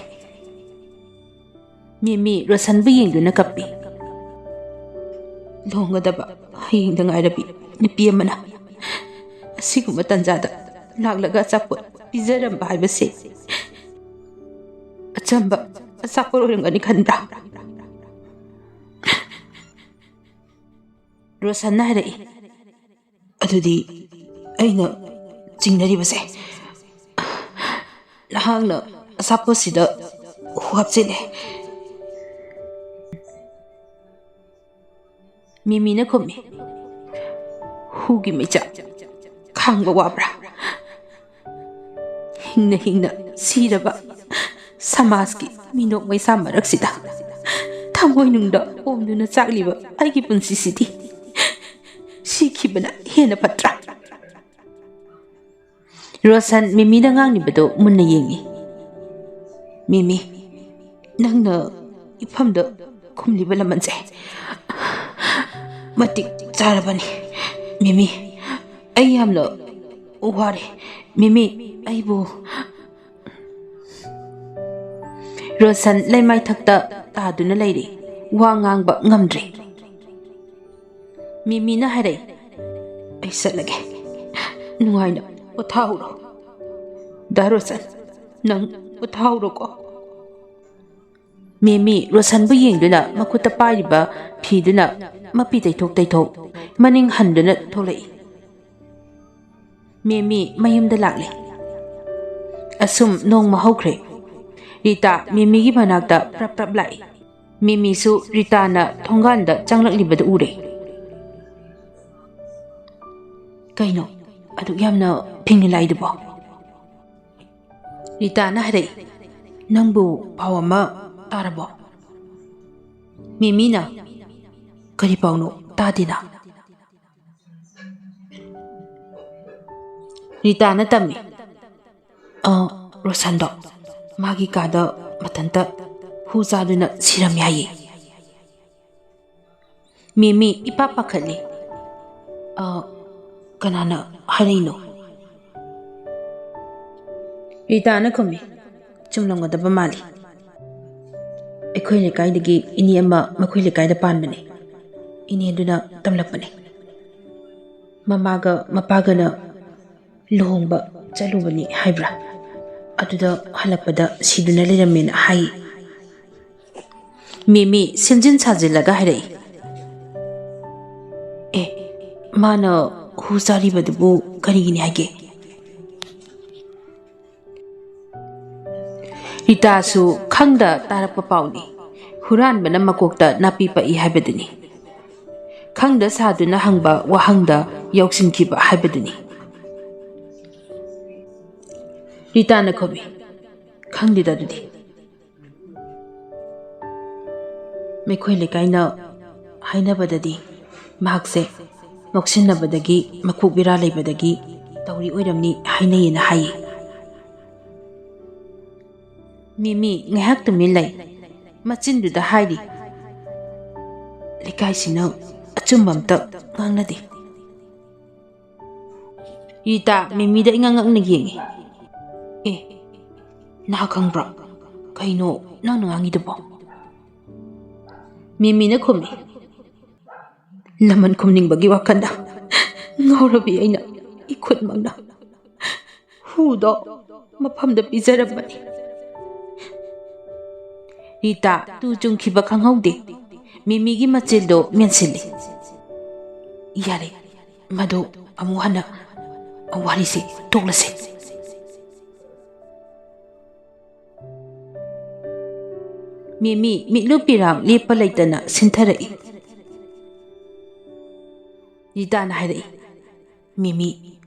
ꯃꯤꯃꯤ ꯔꯣꯁꯟꯕꯨ ꯌꯦꯡꯗꯨꯅ ꯀꯞꯄꯤ꯫ ꯂꯨꯍꯣꯡꯒꯗꯕ ꯍꯌꯦꯡꯗ ꯉꯥꯏꯔꯕꯤ ꯅꯨꯄꯤ ꯑꯃꯅ ꯑꯁꯤꯒꯨꯝꯕ ꯇꯥꯟꯖꯥꯗ ꯂꯥꯛꯂꯒ ꯑꯆꯥꯄꯣꯠ ꯄꯤꯖꯔꯝꯕ ꯍꯥꯏꯕꯁꯦ ꯑꯆꯝꯕ ꯑꯆꯥꯄꯣꯠ ꯑꯣꯏꯔꯝꯒꯅꯤ ꯈꯟꯕ꯭ꯔꯥ? ꯔꯣꯁꯟꯅ ꯍꯥꯏꯔꯛꯏ, "ꯑꯗꯨꯗꯤ ꯑꯩꯅ ꯆꯤꯡꯅꯔꯤꯕꯁꯦ ꯅꯍꯥꯛꯅ ꯑꯆꯥꯄꯣꯠꯁꯤꯗ ꯍꯨ ꯍꯥꯞꯆꯤꯜꯂꯦ꯫" ꯃꯤꯃꯤꯅ ꯈꯨꯝꯃꯤ, "ꯍꯨꯒꯤ ꯃꯩꯆꯥꯛ ꯈꯥꯡꯕ ꯋꯥꯕ꯭ꯔꯥ? ꯍꯤꯡꯅ ꯍꯤꯡꯅ ꯁꯤꯔꯕ ꯁꯃꯥꯖꯀꯤ ꯃꯤꯅꯣꯛ ꯃꯩꯁꯥ ꯃꯔꯛꯁꯤꯗ ꯊꯃꯣꯏꯅꯨꯡꯗ ꯑꯣꯝꯗꯨꯅ ꯆꯥꯛꯂꯤꯕ ꯑꯩꯒꯤ ꯄꯨꯟꯁꯤꯁꯤꯗꯤ ꯁꯤꯈꯤꯕꯅ ꯍꯦꯟꯅ ꯐꯠꯇ꯭ꯔꯥ? ꯔꯣꯁꯟ ꯃꯤꯃꯤꯅ ꯉꯥꯡꯂꯤꯕꯗꯨ ꯃꯨꯟꯅ ꯌꯦꯡꯏ꯫ "ꯃꯤꯃꯤ, ꯅꯪꯅ ꯏꯐꯝꯗ ꯈꯨꯝꯂꯤꯕ ꯂꯃꯟꯁꯦ ꯃꯇꯤꯛ ꯆꯥꯔꯕꯅꯤ꯫ ꯃꯤꯃꯤ, ꯑꯩ ꯌꯥꯝꯅ ꯋꯥꯔꯦ꯫ ꯃꯤꯃꯤ, ꯑꯩꯕꯨ"꯫ ꯔꯣꯁꯟ ꯂꯩꯃꯥꯏꯊꯛꯇ ꯇꯥꯗꯨꯅ ꯂꯩꯔꯤ꯫ ꯋꯥ ꯉꯥꯡꯕ ꯉꯝꯗ꯭ꯔꯦ꯫ ꯃꯤꯃꯤꯅ ꯍꯥꯏꯔꯛꯏ, "ꯑꯩ ꯆꯠꯂꯒꯦ꯫ ꯅꯨꯡꯉꯥꯏꯅ ꯄꯣꯊꯥꯍꯧꯔꯣ꯫ ꯗꯥ ꯔꯣꯁꯟ, ꯅꯪ ꯄꯣꯊꯥꯍꯧꯔꯣꯀꯣ"꯫ ꯃꯤꯃꯤ ꯔꯣꯁꯟꯕꯨ ꯌꯦꯡꯗꯨꯅ ꯃꯈꯨꯠꯇ ꯄꯥꯏꯔꯤꯕ ꯐꯤꯗꯨꯅ ꯃꯄꯤ ꯇꯩꯊꯣꯛ ꯇꯩꯊꯣꯛ ꯃꯅꯤꯡ ꯍꯟꯗꯨꯅ ꯊꯣꯛꯂꯛꯏ꯫ ꯃꯤꯃꯤ ꯃꯌꯨꯝꯗ ꯂꯥꯛꯂꯦ꯫ ꯑꯁꯨꯝ ꯅꯣꯡꯃ ꯍꯧꯈ꯭ꯔꯦ꯫ ꯔꯤꯇꯥ ꯃꯤꯃꯤꯒꯤ ꯃꯅꯥꯛꯇ ꯄ꯭ꯔꯞ ꯄ꯭ꯔꯞ ꯂꯥꯛꯏ꯫ ꯃꯤꯃꯤꯁꯨ ꯔꯤꯇꯥꯅ ꯊꯣꯡꯒꯥꯟꯗ ꯆꯪꯂꯛꯂꯤꯕꯗꯨ ꯎꯔꯦ꯫ "ꯀꯩꯅꯣ ꯑꯗꯨꯛ ꯌꯥꯝꯅ ꯐꯤꯡꯂꯤ ꯂꯥꯛꯏꯗꯨꯕꯣ?" ꯔꯤꯇꯥꯅ ꯍꯥꯏꯔꯛꯏ꯫ "ꯅꯪꯕꯨ ꯄꯥꯎ ꯑꯃ ꯇꯥꯔꯕꯣ?" ꯃꯤꯃꯤꯅ, "ꯀꯔꯤ ꯄꯥꯎꯅꯣ? ꯇꯥꯗꯦꯅ"꯫ ꯔꯤꯇꯥꯅ ꯇꯝꯃꯤ꯫ "ꯑ, ꯔꯣꯁꯟꯗꯣ ꯃꯥꯒꯤ ꯀꯥꯗ ꯃꯊꯟꯇ ꯍꯨ ꯆꯥꯗꯨꯅ ꯁꯤꯔꯝꯃꯦ ꯍꯥꯏꯌꯦ"꯫ ꯃꯤꯃꯤ ꯏꯄꯥ ꯄꯥꯈꯠꯂꯤ꯫ "ꯑ, ꯀꯅꯥꯅ ꯍꯥꯏꯔꯛꯏꯅꯣ?" ꯔꯤꯇꯥꯅ ꯈꯨꯝꯃꯤ, "ꯆꯨꯝꯂꯝꯒꯗꯕ ꯃꯥꯜꯂꯤ꯫ ꯑꯩꯈꯣꯏ ꯂꯩꯀꯥꯏꯗꯒꯤ ꯏꯅꯦ ꯑꯃ ꯃꯈꯣꯏ ꯂꯩꯀꯥꯏꯗ ꯄꯥꯟꯕꯅꯤ꯫ ꯏꯅꯦꯗꯨꯅ ꯇꯝꯂꯛꯄꯅꯤ꯫ ꯃꯃꯥꯒ ꯃꯄꯥꯒꯅ ꯂꯨꯍꯣꯡꯕ ꯆꯠꯂꯨꯕꯅꯤ ꯍꯥꯏꯕ꯭ꯔꯥ? ꯑꯗꯨꯗ ꯍꯜꯂꯛꯄꯗ ꯁꯤꯗꯨꯅ ꯂꯩꯔꯝꯃꯦꯅ ꯍꯥꯏ"꯫ ꯃꯤꯃꯤ ꯁꯦꯝꯖꯤꯟ ꯁꯥꯖꯤꯜꯂꯒ ꯍꯥꯏꯔꯛꯏ꯫ "ꯑꯦ, ꯃꯥꯅ ꯍꯨ ꯆꯥꯔꯤꯕꯗꯨꯕꯨ ꯀꯔꯤꯒꯤꯅꯤ ꯍꯥꯏꯒꯦ?" ꯔꯤꯇꯥꯁꯨ ꯈꯪꯗ ꯇꯥꯔꯛꯄ ꯄꯥꯎꯅꯤ꯫ ꯍꯨꯔꯥꯟꯕꯅ ꯃꯀꯣꯛꯇ ꯅꯥꯄꯤ ꯄꯛꯏ ꯍꯥꯏꯕꯗꯨꯅꯤ꯫ ꯈꯪꯗ ꯁꯥꯗꯨꯅ ꯍꯪꯕ ꯋꯥꯍꯪꯗ ꯌꯥꯎꯁꯤꯟꯈꯤꯕ ꯍꯥꯏꯕꯗꯨꯅꯤ꯫ ꯔꯤꯇꯥꯅ ꯈꯨꯝꯃꯤ, "ꯈꯪꯗꯦꯗ ꯑꯗꯨꯗꯤ꯫ ꯃꯈꯣꯏ ꯂꯩꯀꯥꯏꯅ ꯍꯥꯏꯅꯕꯗꯗꯤ ꯃꯍꯥꯛꯁꯦ ꯉꯥꯎꯁꯤꯟꯅꯕꯗꯒꯤ, ꯃꯀꯣꯛ ꯕꯦꯔꯥ ꯂꯩꯕꯗꯒꯤ ꯇꯧꯔꯤ ꯑꯣꯏꯔꯝꯅꯤ ꯍꯥꯏꯅꯩꯌꯦꯅ ꯍꯥꯏꯌꯦ꯫" ꯃꯤꯃꯤ ꯉꯥꯏꯍꯥꯛ ꯇꯨꯃꯤꯟ ꯂꯩ꯫ ꯃꯆꯤꯟꯗꯨꯗ ꯍꯥꯏꯔꯤ, "ꯂꯩꯀꯥꯏꯁꯤꯅ ꯑꯆꯨꯝꯕ ꯑꯝꯇ ꯉꯥꯡꯅꯗꯦ꯫" ꯔꯤꯇꯥ ꯃꯤꯃꯤꯗ ꯏꯉꯛ ꯉꯛꯅ ꯌꯦꯡꯉꯤ꯫ "ꯑꯦ, ꯅꯍꯥ ꯈꯪꯕ꯭ꯔꯣ? ꯀꯩꯅꯣ ꯅꯪꯅ ꯉꯥꯡꯉꯤꯗꯨꯕꯣ?" ꯃꯤꯃꯤꯅ ꯈꯨꯝꯃꯤ, "ꯂꯃꯟ ꯈꯨꯝꯅꯤꯡꯕꯒꯤ ꯋꯥꯈꯜꯗ ꯉꯥꯎꯔꯕꯤ ꯑꯩꯅ ꯏꯈꯨꯠꯃꯛꯅ ꯍꯨꯗꯣ ꯃꯐꯝꯗ ꯄꯤꯖꯔꯝꯕꯅꯤ꯫" ꯔꯤꯇꯥ ꯇꯨ ꯆꯨꯡꯈꯤꯕ ꯈꯪꯍꯧꯗꯦ꯫ ꯃꯤꯃꯤꯒꯤ ꯃꯆꯤꯜꯗꯣ ꯃꯦꯟꯁꯤꯜꯂꯤ꯫ "ꯌꯥꯔꯦ, ꯃꯗꯨ ꯑꯃꯨꯛ ꯍꯟꯅ ꯋꯥꯔꯤꯁꯤ ꯇꯣꯛꯂꯁꯤ꯫" ꯃꯤꯃꯤ ꯃꯤꯠꯂꯨ ꯄꯤꯔꯥꯡ ꯂꯦꯞꯄ ꯂꯩꯇꯅ ꯁꯤꯟꯊꯔꯛꯏ꯫ ꯔꯤꯇꯥꯅ ꯍꯥꯏꯔꯛꯏ, "ꯃꯤꯃꯤ,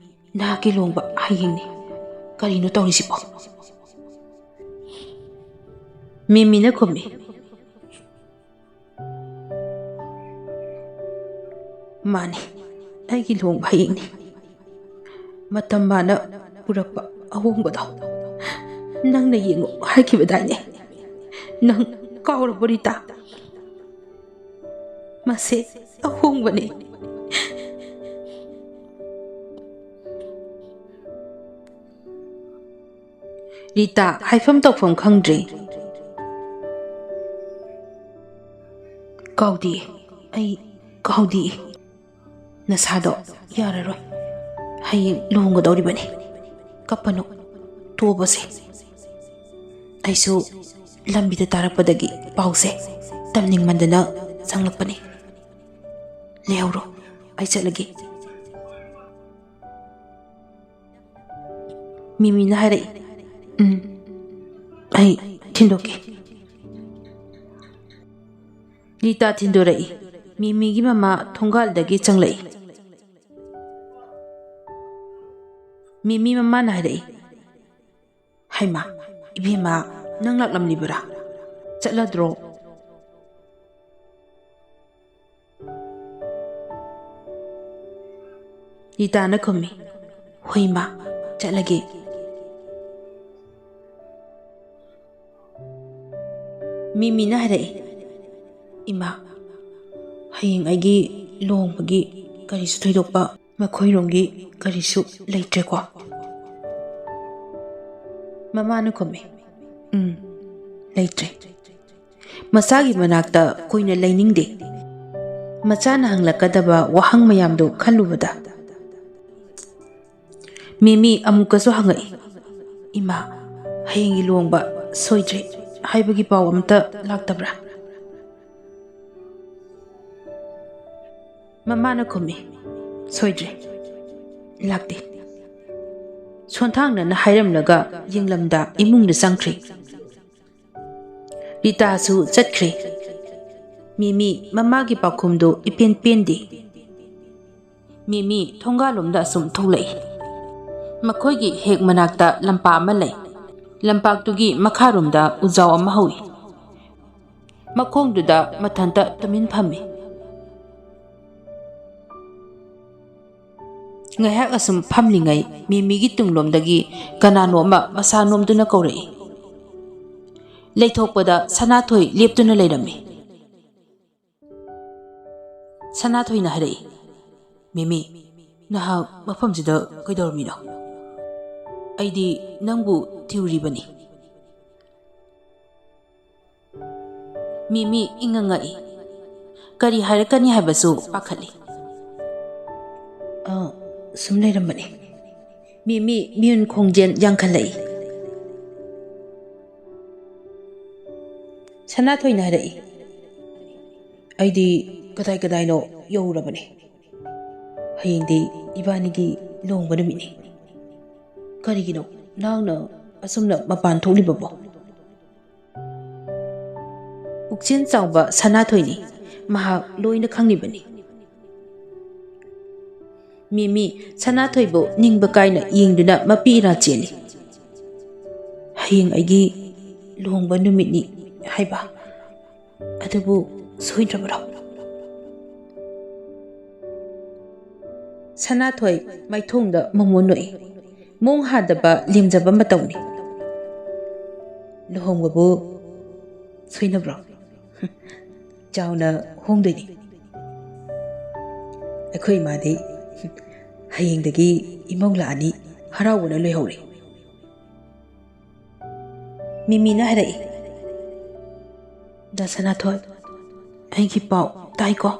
ꯅꯍꯥꯛꯀꯤ ꯂꯨꯍꯣꯡꯕ ꯍꯌꯦꯡꯅꯤ꯫ ꯀꯔꯤꯅꯣ ꯇꯧꯔꯤꯁꯤꯕꯣ?" ꯃꯤꯃꯤꯅ ꯈꯨꯝꯃꯤ, "ꯃꯥꯅꯤ, ꯑꯩꯒꯤ ꯂꯨꯍꯣꯡꯕ ꯍꯌꯦꯡꯅꯤ꯫ ꯃꯇꯝ ꯃꯥꯅ ꯄꯨꯔꯛꯄ ꯑꯍꯣꯡꯕꯗꯣ ꯅꯪꯅ ꯌꯦꯡꯉꯨ ꯍꯥꯏꯈꯤꯕꯗꯥꯏꯅꯦ? ꯅꯪ ꯀꯥꯎꯔꯕꯣ, ꯔꯤꯇꯥ? ꯃꯁꯦ ꯑꯍꯣꯡꯕꯅꯤ꯫" ꯔꯤꯇꯥ ꯍꯥꯏꯐꯝ ꯇꯧꯐꯝ ꯈꯪꯗ꯭ꯔꯦ꯫ "ꯀꯥꯎꯗꯦ, ꯑꯩ ꯀꯥꯎꯗꯦ꯫ ꯅꯁꯥꯗꯣ ꯌꯥꯔꯔꯣꯏ꯫ ꯍꯌꯦꯡ ꯂꯨꯍꯣꯡꯒꯗꯧꯔꯤꯕꯅꯤ꯫ ꯀꯞꯄꯅꯨ, ꯇꯣꯛꯑꯕꯁꯦ꯫ ꯑꯩꯁꯨ ꯂꯝꯕꯤꯗ ꯇꯥꯔꯛꯄꯗꯒꯤ ꯄꯥꯎꯁꯦ ꯇꯝꯅꯤꯡꯃꯟꯗꯅ ꯆꯪꯂꯛꯄꯅꯤ꯫ ꯂꯩꯍꯧꯔꯣ, ꯑꯩ ꯆꯠꯂꯒꯦ꯫" ꯃꯤꯃꯤꯅ ꯍꯥꯏꯔꯛꯏ, "ꯎꯝ, ꯑꯩ ꯊꯤꯟꯗꯣꯛꯀꯦ꯫" ꯔꯤꯇꯥ ꯊꯤꯟꯗꯣꯔꯛꯏ꯫ ꯃꯤꯃꯤꯒꯤ ꯃꯃꯥ ꯊꯣꯡꯒꯥꯜꯗꯒꯤ ꯆꯪꯂꯛꯏ꯫ ꯃꯤꯃꯤ ꯃꯃꯥꯅ ꯍꯥꯏꯔꯛꯏ, "ꯍꯩꯃꯥ, ꯏꯕꯦꯝꯃ, ꯅꯪ ꯂꯥꯛꯂꯝꯂꯤꯕꯔꯥ? ꯆꯠꯂꯗ꯭ꯔꯣ?" ꯔꯤꯇꯥꯅ ꯈꯨꯝꯃꯤ, "ꯍꯣꯏ ꯃꯥ, ꯆꯠꯂꯒꯦ꯫" ꯃꯤꯃꯤꯅ ꯍꯥꯏꯔꯛꯏ, "ꯏꯃꯥ, ꯍꯌꯦꯡ ꯑꯩꯒꯤ ꯂꯨꯍꯣꯡꯕꯒꯤ ꯀꯔꯤꯁꯨ ꯊꯣꯏꯗꯣꯛꯄ ꯃꯈꯣꯏꯔꯣꯝꯒꯤ ꯀꯔꯤꯁꯨ ꯂꯩꯇ꯭ꯔꯦꯀꯣ?" ꯃꯃꯥꯅ ꯈꯨꯝꯃꯤ, "ꯎꯝ, ꯂꯩꯇ꯭ꯔꯦ꯫" ꯃꯆꯥꯒꯤ ꯃꯅꯥꯛꯇ ꯀꯨꯏꯅ ꯂꯩꯅꯤꯡꯗꯦ꯫ ꯃꯆꯥꯅ ꯍꯪꯂꯛꯀꯗꯕ ꯋꯥꯍꯪ ꯃꯌꯥꯝꯗꯨ ꯈꯜꯂꯨꯕꯗ꯫ ꯃꯤꯃꯤ ꯑꯃꯨꯛꯀꯁꯨ ꯍꯪꯉꯛꯏ, "ꯏꯃꯥ, ꯍꯌꯦꯡꯒꯤ ꯂꯨꯍꯣꯡꯕ ꯁꯣꯏꯗ꯭ꯔꯦ ꯍꯥꯏꯕꯒꯤ ꯄꯥꯎ ꯑꯝꯇ ꯂꯥꯛꯇꯕ꯭ꯔꯥ?" ꯃꯃꯥꯅ ꯈꯨꯝꯃꯤ, "ꯁꯣꯏꯗ꯭ꯔꯦ, ꯂꯥꯛꯇꯦ꯫" ꯁꯣꯟꯊꯥꯡꯅꯅ ꯍꯥꯏꯔꯝꯂꯒ ꯌꯦꯡꯂꯝꯗ ꯏꯃꯨꯡꯗ ꯆꯪꯈ꯭ꯔꯦ꯫ ꯔꯤꯇꯥꯁꯨ ꯆꯠꯈ꯭ꯔꯦ꯫ ꯃꯤꯃꯤ ꯃꯃꯥꯒꯤ ꯄꯥꯎꯈꯨꯝꯗꯨ ꯏꯄꯦꯟ ꯄꯦꯟꯗꯦ꯫ ꯃꯤꯃꯤ ꯊꯣꯡꯒꯥꯜꯂꯣꯝꯗ ꯑꯁꯨꯝ ꯊꯣꯛꯂꯛꯏ꯫ ꯃꯈꯣꯏꯒꯤ ꯍꯦꯛ ꯃꯅꯥꯛꯇ ꯂꯝꯄꯥꯛ ꯑꯃ ꯂꯩ꯫ ꯂꯝꯄꯥꯛꯇꯨꯒꯤ ꯃꯈꯥꯔꯣꯝꯗ ꯎꯖꯥꯎ ꯑꯃ ꯍꯧꯏ꯫ ꯃꯈꯣꯡꯗꯨꯗ ꯃꯊꯟꯇ ꯇꯨꯃꯤꯟ ꯐꯝꯃꯤ꯫ ꯉꯥꯏꯍꯥꯛ ꯑꯁꯨꯝ ꯐꯝꯂꯤꯉꯩ ꯃꯤꯃꯤꯒꯤ ꯇꯨꯡꯂꯣꯝꯗꯒꯤ ꯀꯅꯥꯅꯣ ꯑꯃ ꯃꯁꯥ ꯅꯣꯝꯗꯨꯅ ꯀꯧꯔꯛꯏ꯫ ꯂꯩꯊꯣꯛꯄꯗ ꯁꯅꯥꯊꯣꯏ ꯂꯦꯞꯇꯨꯅ ꯂꯩꯔꯝꯃꯤ꯫ ꯁꯅꯥꯊꯣꯏꯅ ꯍꯥꯏꯔꯛꯏ, "ꯃꯤꯃꯤ, ꯅꯍꯥꯛ ꯃꯐꯝꯁꯤꯗ ꯀꯩꯗꯧꯔꯝꯃꯤꯅꯣ? ꯑꯩꯗꯤ ꯅꯪꯕꯨ ꯊꯤꯔꯨꯔꯤꯕꯅꯤ꯫" ꯃꯤꯃꯤ ꯏꯉꯛ ꯉꯛꯏ꯫ ꯀꯔꯤ ꯍꯥꯏꯔꯛꯀꯅꯤ ꯍꯥꯏꯕꯁꯨ ꯄꯥꯈꯠꯂꯤ꯫ "ꯑ, ꯁꯨꯝ ꯂꯩꯔꯝꯕꯅꯤ꯫" ꯃꯤꯃꯤ ꯃꯤꯍꯨꯟ ꯈꯣꯡꯖꯦꯜ ꯌꯥꯡꯈꯠꯂꯛꯏ꯫ ꯁꯅꯥꯊꯣꯏꯅ ꯍꯥꯏꯔꯛꯏ, "ꯑꯩꯗꯤ ꯀꯗꯥꯏ ꯀꯗꯥꯏꯅꯣ ꯌꯧꯔꯕꯅꯤ꯫ ꯍꯌꯦꯡꯗꯤ ꯏꯕꯥꯅꯤꯒꯤ ꯂꯨꯍꯣꯡꯕ ꯅꯨꯃꯤꯠꯅꯤ꯫ ꯀꯔꯤꯒꯤꯅꯣ ꯅꯍꯥꯛꯅ ꯑꯁꯨꯝꯅ ꯃꯄꯥꯟ ꯊꯣꯛꯂꯤꯕꯕꯣ?" ꯄꯨꯛꯆꯦꯜ ꯆꯥꯎꯕ ꯁꯅꯥꯊꯣꯏꯅꯤ, ꯃꯍꯥꯛ ꯂꯣꯏꯅ ꯈꯪꯂꯤꯕꯅꯤ꯫ ꯃꯤꯃꯤ ꯁꯅꯥꯊꯣꯏꯕꯨ ꯅꯤꯡꯕ ꯀꯥꯏꯅ ꯌꯦꯡꯗꯨꯅ ꯃꯄꯤ ꯏꯔꯥ ꯆꯦꯜꯂꯤ꯫ ꯍꯌꯦꯡ ꯑꯩꯒꯤ ꯂꯨꯍꯣꯡꯕ ꯅꯨꯃꯤꯠꯅꯤ ꯍꯥꯏꯕ꯫ ꯑꯗꯨꯕꯨ ꯁꯣꯏꯗ꯭ꯔꯕ꯭ꯔꯣ? ꯁꯅꯥꯊꯣꯏ ꯃꯥꯏꯊꯣꯡꯗ ꯃꯣꯃꯣꯟ ꯅꯣꯛꯏ꯫ ꯃꯑꯣꯡ ꯍꯥꯗꯕ ꯂꯦꯝꯖꯕ ꯃꯇꯧꯅꯤ꯫ ꯂꯨꯍꯣꯡꯕꯕꯨ ꯁꯣꯏꯅꯕ꯭ꯔꯣ? ꯆꯥꯎꯅ ꯍꯣꯡꯗꯣꯏꯅꯤ꯫ ꯑꯩꯈꯣꯏ ꯏꯃꯥꯗꯤ ꯍꯌꯦꯡꯗꯒꯤ ꯏꯃꯧ ꯂꯥꯛꯑꯅꯤ ꯍꯔꯥꯎꯕꯅ ꯂꯣꯏꯍꯧꯔꯦ꯫ ꯃꯤꯃꯤꯅ ꯍꯥꯏꯔꯛꯏ, "ꯗꯥ ꯁꯅꯥꯊꯣꯏ, ꯑꯩꯒꯤ ꯄꯥꯎ ꯇꯥꯏꯀꯣ?"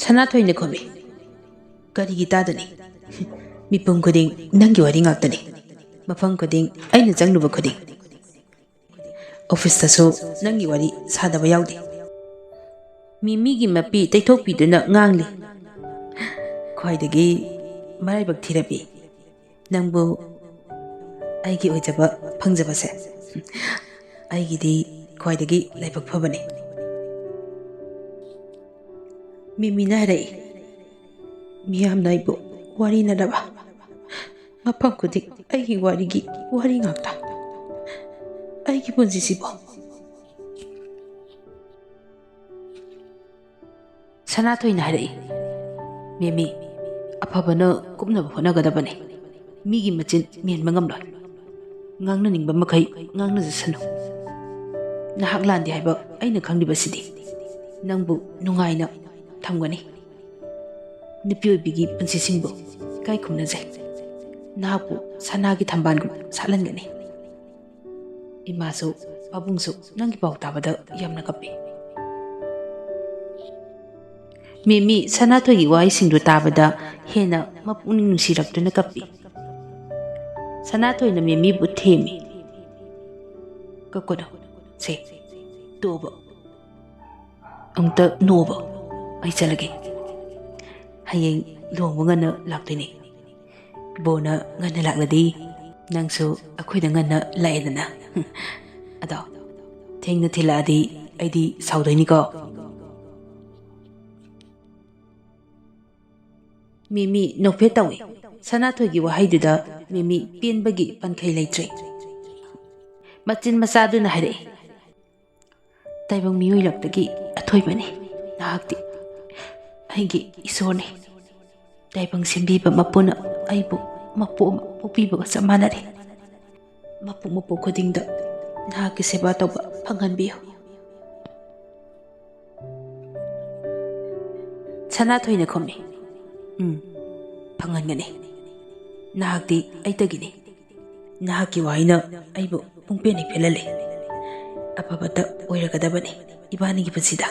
ꯁꯅꯥꯊꯣꯏꯅ ꯈꯨꯝꯃꯤ, "ꯀꯔꯤꯒꯤ ꯇꯥꯗꯅꯤ? ꯃꯤꯄꯨꯝ ꯈꯨꯗꯤꯡ ꯅꯪꯒꯤ ꯋꯥꯔꯤ ꯉꯥꯛꯇꯅꯤ꯫ ꯃꯐꯝ ꯈꯨꯗꯤꯡ ꯑꯩꯅ ꯆꯪꯂꯨꯕ ꯈꯨꯗꯤꯡ꯫ ꯑꯣꯐꯤꯁꯇꯁꯨ ꯅꯪꯒꯤ ꯋꯥꯔꯤ ꯁꯥꯗꯕ ꯌꯥꯎꯗꯦ꯫" ꯃꯤꯃꯤꯒꯤ ꯃꯄꯤ ꯇꯩꯊꯣꯛꯄꯤꯗꯨꯅ ꯉꯥꯡꯂꯤ, "ꯈ꯭ꯋꯥꯏꯗꯒꯤ ꯃꯔꯥꯏꯕꯛ ꯊꯤꯔꯕꯤ ꯅꯪꯕꯨ ꯑꯩꯒꯤ ꯑꯣꯏꯖꯕ ꯐꯪꯖꯕꯁꯦ꯫ ꯑꯩꯒꯤꯗꯤ ꯈ꯭ꯋꯥꯏꯗꯒꯤ ꯂꯥꯏꯕꯛ ꯐꯕꯅꯤ꯫" ꯃꯤꯃꯤꯅ ꯍꯥꯏꯔꯛꯏ, "ꯃꯤꯌꯥꯝꯅ ꯑꯩꯕꯨ ꯋꯥꯔꯤꯅꯔꯕ? ꯃꯐꯝ ꯈꯨꯗꯤꯡ ꯑꯩꯒꯤ ꯋꯥꯔꯤꯒꯤ ꯋꯥꯔꯤ ꯉꯥꯛꯇ꯫ ꯑꯩꯒꯤ ꯄꯨꯟꯁꯤꯁꯤꯕꯨ?" ꯁꯅꯥꯊꯣꯏꯅ ꯍꯥꯏꯔꯛꯏ, "ꯃꯦꯃꯤ, ꯑꯐꯕꯅ ꯀꯨꯞꯅꯕ ꯍꯣꯠꯅꯒꯗꯕꯅꯤ꯫ ꯃꯤꯒꯤ ꯃꯆꯤꯟ ꯃꯦꯟꯕ ꯉꯝꯂꯣꯏ꯫ ꯉꯥꯡꯅꯅꯤꯡꯕ ꯃꯈꯩ ꯉꯥꯡꯅꯖꯁꯅꯨ꯫ ꯅꯍꯥꯛ ꯂꯥꯟꯗꯦ ꯍꯥꯏꯕ ꯑꯩꯅ ꯈꯪꯂꯤꯕꯁꯤꯗꯤ ꯅꯪꯕꯨ ꯅꯨꯡꯉꯥꯏꯅ ꯊꯝꯒꯅꯤ꯫ ꯅꯨꯄꯤ ꯑꯣꯏꯕꯤꯒꯤ ꯄꯨꯟꯁꯤꯁꯤꯡꯕꯨ ꯏꯀꯥꯏ ꯈꯨꯝꯅꯖꯩ꯫ ꯅꯍꯥꯛꯄꯨ ꯁꯅꯥꯒꯤ ꯊꯝꯕꯥꯜꯒꯨꯝ ꯁꯥꯠꯍꯟꯒꯅꯤ꯫" ꯏꯃꯥꯁꯨ ꯄꯥꯕꯨꯡꯁꯨ ꯅꯪꯒꯤ ꯄꯥꯎ ꯇꯥꯕꯗ ꯌꯥꯝꯅ ꯀꯞꯄꯤ꯫ ꯃꯦꯃꯤ ꯁꯅꯥꯊꯣꯏꯒꯤ ꯋꯥꯍꯩꯁꯤꯡꯗꯨ ꯇꯥꯕꯗ ꯍꯦꯟꯅ ꯃꯄꯨꯛꯅꯤꯡ ꯅꯨꯡꯁꯤꯔꯛꯇꯨꯅ ꯀꯞꯄꯤ꯫ ꯁꯅꯥꯊꯣꯏꯅ ꯃꯦꯃꯤꯕꯨ ꯊꯦꯝꯃꯤ꯫ "ꯀꯞꯀꯅꯨ꯫ ꯁꯦ, ꯇꯣꯛꯑꯣꯕ꯫ ꯑꯃꯨꯛꯇ ꯅꯣꯛꯑꯣꯕ꯫ ꯑꯩ ꯆꯠꯂꯒꯦ꯫ ꯍꯌꯦꯡ ꯂꯨꯍꯣꯡꯕ ꯉꯟꯅ ꯂꯥꯛꯇꯣꯏꯅꯦ꯫ ꯕꯣꯔꯅ ꯉꯟꯅ ꯂꯥꯛꯂꯗꯤ ꯅꯪꯁꯨ ꯑꯩꯈꯣꯏꯗ ꯉꯟꯅ ꯂꯥꯛꯑꯦꯗꯅ꯫ ꯑꯗꯣ ꯊꯦꯡꯅ ꯊꯤꯜꯂꯛꯑꯗꯤ ꯑꯩꯗꯤ ꯁꯥꯎꯗꯣꯏꯅꯤꯀꯣ꯫" ꯃꯤꯃꯤ ꯅꯣꯛꯐꯦꯠ ꯇꯧꯏ꯫ ꯁꯅꯥꯊꯣꯏꯒꯤ ꯋꯥꯍꯩꯗꯨꯗ ꯃꯤꯃꯤ ꯄꯦꯟꯕꯒꯤ ꯄꯟꯈꯩ ꯂꯩꯇ꯭ꯔꯦ꯫ ꯃꯆꯤꯟ ꯃꯆꯥꯗꯨꯅ ꯍꯥꯏꯔꯛꯏ, "ꯇꯥꯏꯕꯪ ꯃꯤꯑꯣꯏ ꯂꯛꯇꯒꯤ ꯑꯊꯣꯏꯕꯅꯤ ꯅꯍꯥꯛꯇꯤ꯫ ꯑꯩꯒꯤ ꯏꯁꯣꯔꯅꯤ꯫ ꯇꯥꯏꯕꯪ ꯁꯦꯝꯕꯤꯕ ꯃꯄꯨꯅ ꯑꯩꯕꯨ ꯃꯄꯨ ꯑꯃ ꯄꯣꯛꯄꯤꯕꯒ ꯆꯞ ꯃꯥꯟꯅꯔꯦ꯫ ꯃꯄꯣꯛ ꯃꯄꯣꯛ ꯈꯨꯗꯤꯡꯗ ꯅꯍꯥꯛꯀꯤ ꯁꯦꯕꯥ ꯇꯧꯕ ꯐꯪꯍꯟꯕꯤꯌꯨ꯫" ꯁꯅꯥꯊꯣꯏꯅ ꯈꯨꯝꯃꯤ, "ꯎꯝ, ꯐꯪꯍꯟꯒꯅꯤ꯫ ꯅꯍꯥꯛꯇꯤ ꯑꯩꯇꯒꯤꯅꯤ꯫ ꯅꯍꯥꯛꯀꯤ ꯋꯥꯍꯩꯅ ꯑꯩꯕꯨ ꯄꯨꯡꯄꯦꯟ ꯍꯦꯛ ꯄꯦꯜꯍꯜꯂꯦ꯫ ꯑꯐꯕꯇ ꯑꯣꯏꯔꯒꯗꯕꯅꯤ ꯏꯕꯥꯅꯤꯒꯤ ꯄꯨꯟꯁꯤꯗ꯫"